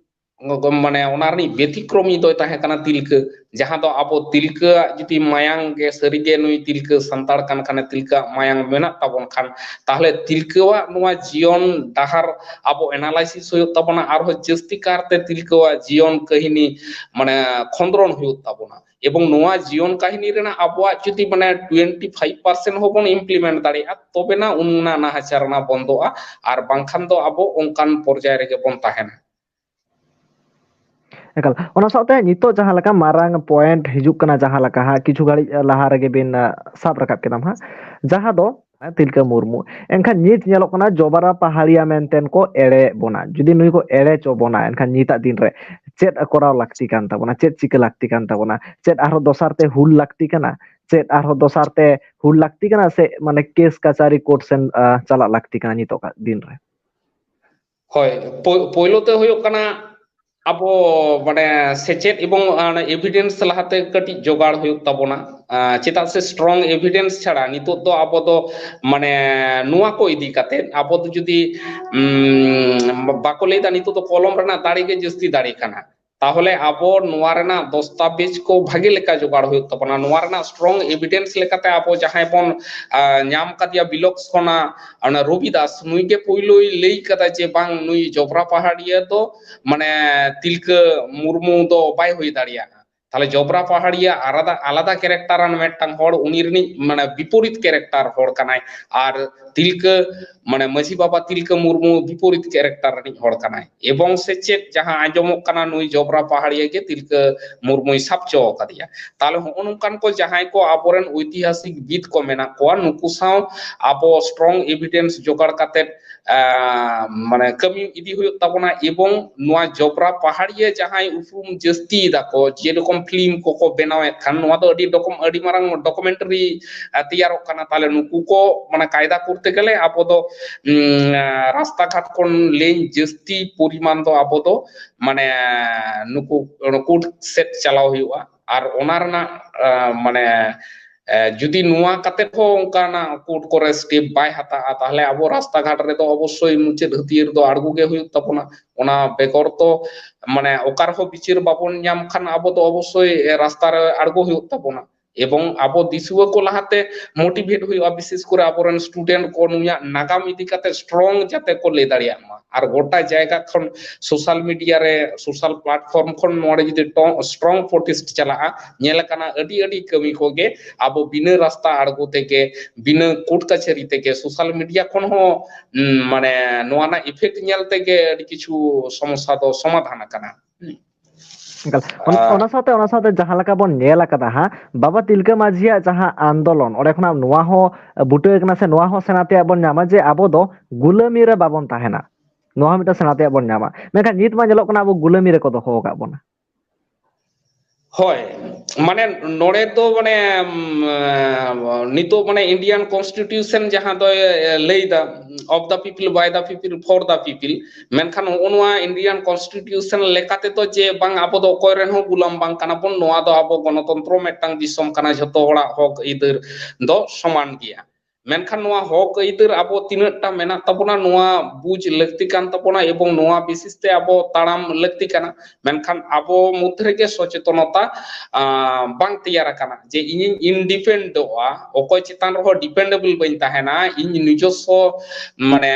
ᱢᱟᱱᱮ, ᱚᱱᱟ ᱨᱤᱱᱤᱡ ᱵᱮᱛᱤᱠᱨᱚᱢᱤ ᱫᱚᱭ ᱛᱟᱦᱮᱸ ᱠᱟᱱᱟ ᱛᱤᱞᱠᱟᱹ, ᱡᱟᱦᱟᱸ ᱫᱚ ᱟᱵᱚ ᱛᱤᱞᱠᱟᱹᱣᱟᱜ ᱡᱩᱫᱤ ᱢᱟᱭᱟᱝ ᱜᱮ ᱥᱟᱹᱨᱤᱜᱮ ᱱᱩᱭ ᱛᱤᱞᱠᱟᱹ ᱥᱟᱱᱛᱟᱲ ᱠᱟᱱ ᱠᱷᱟᱱᱮ, ᱛᱤᱞᱠᱟᱹᱣᱟᱜ ᱢᱟᱭᱟᱝ ᱢᱮᱱᱟᱜ ᱛᱟᱵᱚᱱ ᱠᱷᱟᱱ, ᱛᱟᱦᱚᱞᱮ ᱛᱤᱞᱠᱟᱹᱣᱟᱜ ᱱᱚᱣᱟ ᱡᱤᱭᱚᱱ ᱰᱟᱦᱟᱨ ᱟᱵᱚ analysis ᱦᱩᱭᱩᱜ ᱛᱟᱵᱚᱱᱟ, ᱟᱨᱦᱚᱸ ᱡᱟᱹᱥᱛᱤ ᱠᱟᱨᱛᱮ ᱛᱤᱞᱠᱟᱹᱣᱟᱜ ᱡᱤᱭᱚᱱ ᱠᱟᱹᱦᱱᱤ, ᱢᱟᱱᱮ, ᱠᱷᱚᱸᱫᱽᱨᱚᱱ ᱦᱩᱭᱩᱜ ᱛᱟᱵᱚᱱᱟ᱾ ᱮᱵᱚᱝ ᱱᱚᱣᱟ ᱡᱤᱭᱚᱱ ᱠᱟᱹᱦᱱᱤ ᱨᱮᱱᱟᱜ ᱟᱵᱚᱣᱟᱜ ᱡᱩᱫᱤ, ᱢᱟᱱᱮ, twenty five percent ᱦᱚᱸᱵᱚᱱ implement ᱫᱟᱲᱮᱭᱟᱜᱼᱟ, ᱛᱚᱵᱮᱱᱟ ᱚᱱᱟ ᱱᱟᱦᱟᱪᱟᱨ ᱚᱱᱟ ᱵᱚᱱᱫᱚᱜᱼᱟ, ᱟᱨ ᱵᱟᱝᱠᱷᱟᱱ ᱫᱚ ᱟᱵᱚ ᱚᱱᱠᱟᱱ ᱯᱚᱨᱡᱟᱭ ᱨᱮᱜᱮ ᱵᱚᱱ ᱛᱟᱦᱮᱱᱟ᱾ ᱮᱠᱟᱞ᱾ ᱚᱱᱟ ᱥᱟᱶᱛᱮ ᱱᱤᱛᱚᱜ ᱡᱟᱦᱟᱸ ᱞᱮᱠᱟ ᱢᱟᱨᱟᱝ point ᱦᱤᱡᱩᱜ ᱠᱟᱱᱟ, ᱡᱟᱦᱟᱸ ᱞᱮᱠᱟ ᱦᱟᱸᱜ ᱠᱤᱪᱷᱩ ᱜᱷᱟᱹᱲᱤᱡ ᱞᱟᱦᱟ ᱨᱮᱜᱮ ᱵᱤᱱ, ᱟ, ᱥᱟᱵ ᱨᱟᱠᱟᱵ ᱠᱮᱫᱟᱢ ᱦᱟᱸᱜ, ᱡᱟᱦᱟᱸ ᱫᱚ ᱛᱤᱞᱠᱟᱹ ᱢᱩᱨᱢᱩ᱾ ᱮᱱᱠᱷᱟᱱ ᱱᱤᱛ ᱧᱮᱞᱚᱜ ᱠᱟᱱᱟ ᱡᱚᱵᱨᱟ ᱯᱟᱦᱟᱲᱤᱭᱟ ᱢᱮᱱᱛᱮᱱ ᱠᱚ ᱮᱲᱮᱭᱮᱫ ᱵᱚᱱᱟ᱾ ᱡᱩᱫᱤ ᱱᱩᱭ ᱠᱚ ᱮᱲᱮ ᱦᱚᱪᱚ ᱵᱚᱱᱟ, ᱮᱱᱠᱷᱟᱱ ᱱᱤᱛᱟᱜ ᱫᱤᱱ ᱨᱮ ᱪᱮᱫ ᱠᱚᱨᱟᱣ ᱞᱟᱹᱠᱛᱤ ᱠᱟᱱ ᱛᱟᱵᱚᱱᱟ, ᱪᱮᱫ ᱪᱤᱠᱟᱹ ᱞᱟᱹᱠᱛᱤ ᱠᱟᱱ ᱛᱟᱵᱚᱱᱟ, ᱪᱮᱫ ᱟᱨᱦᱚᱸ ᱫᱚᱥᱟᱨ ᱛᱮ ᱦᱩᱞ ᱞᱟᱹᱠᱛᱤ ᱠᱟᱱᱟ, ᱪᱮᱫ ᱟᱨᱦᱚᱸ ᱫᱚᱥᱟᱨ ᱛᱮ ᱦᱩᱞ ᱞᱟᱹᱠᱛᱤ ᱠᱟᱱᱟ, ᱥᱮ, ᱢᱟᱱᱮ, ᱠᱮᱥ ᱠᱟᱪᱟᱨᱤ ᱠᱳᱨᱴ ᱥᱮᱱ, ᱟ, ᱪᱟᱞᱟᱜ ᱞᱟᱹᱠᱛᱤ ᱠᱟᱱᱟ ᱱᱤᱛᱚᱜᱟᱜ ᱫᱤᱱ ᱨᱮ? ᱦᱳᱭ, ᱯᱳ-, ᱯᱳᱭᱞᱳ ᱛᱮ ᱦᱩᱭᱩᱜ ᱠᱟᱱᱟ ᱟᱵᱚ, ᱢᱟᱱᱮ, ᱥᱮᱪᱮᱫ ᱮᱵᱚᱝ, ᱟᱸ, evidence ᱞᱟᱦᱟᱛᱮ ᱠᱟᱹᱴᱤᱡ ᱡᱚᱜᱟᱲ ᱦᱩᱭᱩᱜ ᱛᱟᱵᱚᱱᱟ᱾ ᱟᱸ, ᱪᱮᱫᱟᱜ ᱥᱮ strong evidence ᱪᱷᱟᱲᱟ ᱱᱤᱛᱚᱜ ᱫᱚ ᱟᱵᱚ ᱫᱚ, ᱢᱟᱱᱮ, ᱱᱚᱣᱟ ᱠᱚ ᱤᱫᱤ ᱠᱟᱛᱮ ᱟᱵᱚ ᱫᱚ ᱡᱩᱫᱤ, ᱩᱢ, ᱵᱟᱠᱚ ᱞᱟᱹᱭᱫᱟ ᱱᱤᱛᱚᱜ ᱫᱚ ᱠᱚᱞᱚᱢ ᱨᱮᱱᱟᱜ ᱫᱟᱲᱮ ᱜᱮ ᱡᱟᱹᱥᱛᱤ ᱫᱟᱲᱮ ᱠᱟᱱᱟ, ᱛᱟᱦᱚᱞᱮ ᱟᱵᱚ ᱱᱚᱣᱟ ᱨᱮᱱᱟᱜ ᱫᱚᱥᱛᱟᱵᱮᱡᱽ ᱠᱚ ᱵᱷᱟᱜᱮ ᱞᱮᱠᱟ ᱡᱚᱜᱟᱲ ᱦᱩᱭᱩᱜ ᱛᱟᱵᱚᱱᱟ᱾ ᱱᱚᱣᱟ ᱨᱮᱱᱟᱜ strong evidence ᱞᱮᱠᱟᱛᱮ ᱟᱵᱚ ᱡᱟᱦᱟᱸᱭ ᱵᱚᱱ, ᱟᱸ, ᱧᱟᱢ ᱠᱟᱫᱮᱭᱟ ᱵᱤᱞᱚᱠᱥ ᱠᱷᱚᱱᱟᱜ, ᱚᱱᱟ ᱨᱚᱵᱤ ᱫᱟᱥ, ᱱᱩᱭ ᱜᱮ ᱯᱳᱭᱞᱳᱭ ᱞᱟᱹᱭ ᱠᱟᱫᱟ ᱡᱮ ᱵᱟᱝ, ᱱᱩᱭ ᱡᱚᱵᱨᱟ ᱯᱟᱦᱟᱲᱤᱭᱟᱹ ᱫᱚ, ᱢᱟᱱᱮ, ᱛᱤᱞᱠᱟᱹ ᱢᱩᱨᱢᱩ ᱫᱚ ᱵᱟᱭ ᱦᱩᱭ ᱫᱟᱲᱮᱭᱟᱜᱼᱟ᱾ ᱛᱟᱦᱞᱮ ᱡᱚᱵᱽᱨᱟ ᱯᱟᱦᱟᱲᱤᱭᱟ ᱟᱞᱟᱫᱟ, ᱟᱞᱟᱫᱟ character ᱟᱱ ᱢᱤᱫᱴᱟᱝ ᱦᱚᱲ, ᱩᱱᱤ ᱨᱤᱱᱤᱡ ᱢᱟᱱᱮ ᱵᱤᱯᱚᱨᱤᱛ character ᱦᱚᱲ ᱠᱟᱱᱟᱭ᱾ ᱟᱨ ᱛᱤᱞᱠᱟᱹ, ᱢᱟᱱᱮ ᱢᱟᱹᱡᱷᱤ ᱵᱟᱵᱟ ᱛᱤᱞᱠᱟᱹ ᱢᱩᱨᱢᱩ ᱵᱤᱯᱚᱨᱤᱛ character ᱨᱤᱱᱤᱡ ᱦᱚᱲ ᱠᱟᱱᱟᱭ᱾ ᱮᱵᱚᱝ ᱥᱮ ᱪᱮᱫ ᱡᱟᱦᱟᱸ ᱟᱸᱡᱚᱢᱚᱜ ᱠᱟᱱᱟ, ᱱᱩᱭ ᱡᱚᱵᱽᱨᱟ ᱯᱟᱦᱟᱲᱤᱭᱟ ᱜᱮ ᱛᱤᱞᱠᱟᱹ ᱢᱩᱨᱢᱩᱭ ᱥᱟᱵ ᱦᱚᱪᱚ ᱟᱠᱟᱫᱮᱭᱟ᱾ ᱛᱟᱦᱞᱮ ᱦᱚᱸᱜᱼᱚ ᱱᱚᱝᱠᱟᱱ ᱠᱚ ᱡᱟᱦᱟᱸᱭ ᱠᱚ ᱟᱵᱚᱨᱮᱱ ᱳᱭᱛᱤᱦᱟᱥᱤᱠ ᱵᱤᱫ ᱠᱚ ᱢᱮᱱᱟᱜ ᱠᱚᱣᱟ, ᱱᱩᱠᱩ ᱥᱟᱶ ᱟᱵᱚ strong evidence ᱡᱚᱜᱟᱲ ᱠᱟᱛᱮᱫ, ᱟᱸ, ᱢᱟᱱᱮ ᱠᱟᱹᱢᱤ ᱤᱫᱤ ᱦᱩᱭᱩᱜ ᱛᱟᱵᱚᱱᱟ᱾ ᱮᱵᱚᱝ ᱱᱚᱣᱟ ᱡᱚᱵᱽᱨᱟ ᱯᱟᱦᱟᱲᱤᱭᱟᱹ ᱡᱟᱦᱟᱸᱭ ᱩᱯᱨᱩᱢ ᱡᱟᱹᱥᱛᱤ ᱫᱟᱠᱚ, ᱡᱮᱨᱚᱠᱚᱢ film ᱠᱚᱠᱚ ᱵᱮᱱᱟᱣᱮᱫ ᱠᱷᱟᱱ, ᱱᱚᱣᱟ ᱫᱚ ᱟᱹᱰᱤ ᱰᱚᱠᱚᱢ-, ᱟᱹᱰᱤ ᱢᱟᱨᱟᱝ documentary, ᱟ, ᱛᱮᱭᱟᱨᱚᱜ ᱠᱟᱱᱟ᱾ ᱛᱟᱦᱞᱮ ᱱᱩᱠᱩ ᱠᱚ ᱢᱟᱱᱮ ᱠᱟᱭᱫᱟ ᱠᱚᱨᱛᱮ ᱜᱮᱞᱮ ᱟᱵᱚ ᱫᱚ, ᱩᱸ, ᱟ, ᱨᱟᱥᱛᱟ ᱜᱷᱟᱴ ᱠᱷᱚᱱ ᱞᱮᱧ ᱡᱟᱹᱥᱛᱤ ᱯᱚᱨᱤᱢᱟᱱ ᱫᱚ ᱟᱵᱚ ᱫᱚ ᱢᱟᱱᱮ ᱱᱩᱠᱩ court ᱥᱮᱫ ᱪᱟᱞᱟᱣ ᱦᱩᱭᱩᱜᱼᱟ᱾ ᱟᱨ ᱚᱱᱟ ᱨᱮᱱᱟᱜ, ᱟ, ᱢᱟᱱᱮ, ᱮ, ᱡᱩᱫᱤ ᱱᱚᱣᱟ ᱠᱟᱛᱮ ᱦᱚᱸ ᱚᱱᱠᱟᱱᱟᱜ court ᱠᱚᱨᱮ step ᱵᱟᱭ ᱦᱟᱛᱟᱜᱼᱟ, ᱛᱟᱦᱞᱮ ᱟᱵᱚ ᱨᱟᱥᱛᱟ ᱜᱷᱟᱴ ᱨᱮᱫᱚ ᱚᱵᱚᱥᱥᱳᱭ ᱢᱩᱪᱟᱹᱫ ᱦᱟᱹᱛᱭᱟᱹᱨ ᱫᱚ ᱟᱬᱜᱚ ᱜᱮ ᱦᱩᱭᱩᱜ ᱛᱟᱵᱚᱱᱟ᱾ ᱚᱱᱟ ᱵᱮᱜᱚᱨ ᱛᱚ ᱢᱟᱱᱮ ᱚᱠᱟ ᱨᱮᱦᱚᱸ ᱵᱤᱪᱟᱹᱨ ᱵᱟᱵᱚᱱ ᱧᱟᱢ ᱠᱷᱟᱱ ᱟᱵᱚ ᱫᱚ ᱚᱵᱚᱥᱥᱳᱭ, ᱮ, ᱨᱟᱥᱛᱟ ᱨᱮ ᱟᱬᱜᱚ ᱦᱩᱭᱩᱜ ᱛᱟᱵᱚᱱᱟ᱾ ᱮᱵᱚᱝ ᱟᱵᱚ ᱫᱤᱥᱩᱣᱟᱹ ᱠᱚ ᱞᱟᱦᱟᱛᱮ motivate ᱦᱩᱭᱩᱜᱼᱟ, ᱵᱤᱥᱮᱥ ᱠᱚᱨᱮ ᱟᱵᱚᱨᱮᱱ student ᱠᱚ ᱱᱩᱭᱟᱜ ᱱᱟᱜᱟᱢ ᱤᱫᱤ ᱠᱟᱛᱮ strong ᱡᱟᱛᱮ ᱠᱚ ᱞᱟᱹᱭ ᱫᱟᱲᱮᱭᱟᱜ ᱢᱟ᱾ ᱟᱨ ᱜᱚᱴᱟ ᱡᱟᱭᱜᱟ ᱠᱷᱚᱱ social media ᱨᱮ, social platform ᱠᱷᱚᱱ ᱱᱚᱣᱟ ᱨᱮ ᱡᱩᱫᱤ ᱴᱚ-, strong protest ᱪᱟᱞᱟᱜᱼᱟ, ᱧᱮᱞ ᱟᱠᱟᱱᱟ ᱟᱹᱰᱤ ᱟᱹᱰᱤ ᱠᱟᱹᱢᱤ ᱠᱚᱜᱮ ᱟᱵᱚ ᱵᱤᱱᱟᱹ ᱨᱟᱥᱛᱟ ᱟᱬᱜᱚ ᱛᱮᱜᱮ, ᱵᱤᱱᱟᱹ court ᱠᱟᱪᱷᱟᱹᱨᱤ ᱛᱮᱜᱮ, social media ᱠᱷᱚᱱ ᱦᱚᱸ, ᱩᱸ, ᱢᱟᱱᱮ ᱱᱚᱣᱟ ᱨᱮᱱᱟᱜ effect ᱧᱮᱞ ᱛᱮᱜᱮ ᱟᱹᱰᱤ ᱠᱤᱪᱷᱩ ᱥᱚᱢᱚᱥᱥᱟ ᱫᱚ ᱥᱚᱢᱟᱫᱷᱟᱱ ᱟᱠᱟᱱᱟ᱾ ᱮᱠᱟᱞ᱾ ᱚᱱ-, ᱟᱨ ᱚᱱᱟ ᱥᱟᱶᱛᱮ, ᱚᱱᱟ ᱥᱟᱶᱛᱮ ᱡᱟᱦᱟᱸ ᱞᱮᱠᱟ ᱵᱚᱱ ᱧᱮᱞ ᱟᱠᱟᱫᱟ ᱦᱟᱸᱜ, ᱵᱟᱵᱟ ᱛᱤᱞᱠᱟᱹ ᱢᱟᱹᱡᱷᱤᱭᱟᱜ ᱡᱟᱦᱟᱸ ᱟᱱᱫᱳᱞᱚᱱ, ᱚᱸᱰᱮ ᱠᱷᱚᱱᱟᱜ ᱱᱚᱣᱟ ᱦᱚᱸ ᱵᱩᱴᱟᱹ ᱟᱠᱟᱱᱟ ᱥᱮ ᱱᱚᱣᱟ ᱦᱚᱸ ᱥᱮᱬᱟ ᱛᱮᱭᱟᱜ ᱵᱚᱱ ᱧᱟᱢᱟ ᱡᱮ ᱟᱵᱚ ᱫᱚ ᱜᱩᱞᱟᱹᱢᱤ ᱨᱮ ᱵᱟᱵᱚᱱ ᱛᱟᱦᱮᱱᱟ᱾ ᱱᱚᱣᱟ ᱦᱚᱸ ᱢᱤᱫᱴᱟᱝ ᱥᱮᱬᱟ ᱛᱮᱭᱟᱜ ᱵᱚᱱ ᱧᱟᱢᱟ᱾ ᱢᱮᱱᱠᱷᱟᱱ ᱱᱤᱛ ᱢᱟ ᱧᱮᱞᱚᱜ ᱠᱟᱱᱟ ᱟᱵᱚ ᱜᱩᱞᱟᱹᱢᱤ ᱨᱮᱠᱚ ᱫᱚᱦᱚ ᱟᱠᱟᱫ ᱵᱚᱱᱟ᱾ ᱦᱳᱭ, ᱢᱟᱱᱮ ᱱᱚᱰᱮ ᱫᱚ ᱢᱟᱱᱮ, ᱩᱢ, ᱱᱤᱛᱚᱜ ᱢᱟᱱᱮ Indian Constitution ᱡᱟᱦᱟᱸ ᱫᱚᱭ, ᱮ, ᱞᱟᱹᱭᱫᱟ, of the people, by the people, for the people, ᱢᱮᱱᱠᱷᱟᱱ ᱱᱚᱜᱼᱚ ᱱᱚᱣᱟ Indian Constitution ᱞᱮᱠᱟ ᱛᱮᱫᱚ ᱡᱮ ᱵᱟᱝ ᱟᱵᱚ ᱫᱚ ᱚᱠᱚᱭ ᱨᱮᱱ ᱦᱚᱸ ᱜᱩᱞᱟᱢ ᱵᱟᱝ ᱠᱟᱱᱟ ᱵᱚᱱ, ᱱᱚᱣᱟ ᱫᱚ ᱟᱵᱚ ᱜᱚᱱᱚᱛᱚᱱᱛᱨᱚ ᱢᱤᱫᱴᱟᱝ ᱫᱤᱥᱚᱢ ᱠᱟᱱᱟ, ᱡᱷᱚᱛᱚ ᱦᱚᱲᱟᱜ ᱦᱚᱠ ᱟᱹᱭᱫᱟᱹᱨ ᱫᱚ ᱥᱚᱢᱟᱱ ᱜᱮᱭᱟ᱾ ᱢᱮᱱᱠᱷᱟᱱ ᱱᱚᱣᱟ ᱦᱚᱠ ᱟᱹᱭᱫᱟᱹᱨ ᱟᱵᱚ ᱛᱤᱱᱟᱹᱜ ᱴᱟ ᱢᱮᱱᱟᱜ ᱛᱟᱵᱚᱱᱟ, ᱱᱚᱣᱟ ᱵᱩᱡᱽ ᱞᱟᱹᱠᱛᱤ ᱠᱟᱱ ᱛᱟᱵᱚᱱᱟ ᱮᱵᱚᱝ ᱱᱚᱣᱟ basis ᱛᱮ ᱟᱵᱚ ᱛᱟᱲᱟᱢ ᱞᱟᱹᱠᱛᱤ ᱠᱟᱱᱟ᱾ ᱢᱮᱱᱠᱷᱟᱱ ᱟᱵᱚ ᱢᱚᱫᱽᱫᱷᱮ ᱨᱮᱜᱮ ᱥᱚᱪᱮᱛᱚᱱᱚᱛᱟ, ᱟᱸ, ᱵᱟᱝ ᱛᱮᱭᱟᱨ ᱟᱠᱟᱱᱟ ᱡᱮ ᱤᱧᱤᱧ independentᱚᱜᱼᱟ, ᱚᱠᱚᱭ ᱪᱮᱛᱟᱱ ᱨᱮᱦᱚᱸ dependable ᱵᱟᱹᱧ ᱛᱟᱦᱮᱱᱟ, ᱤᱧ ᱱᱤᱡᱚᱥᱥᱚ, ᱢᱟᱱᱮ,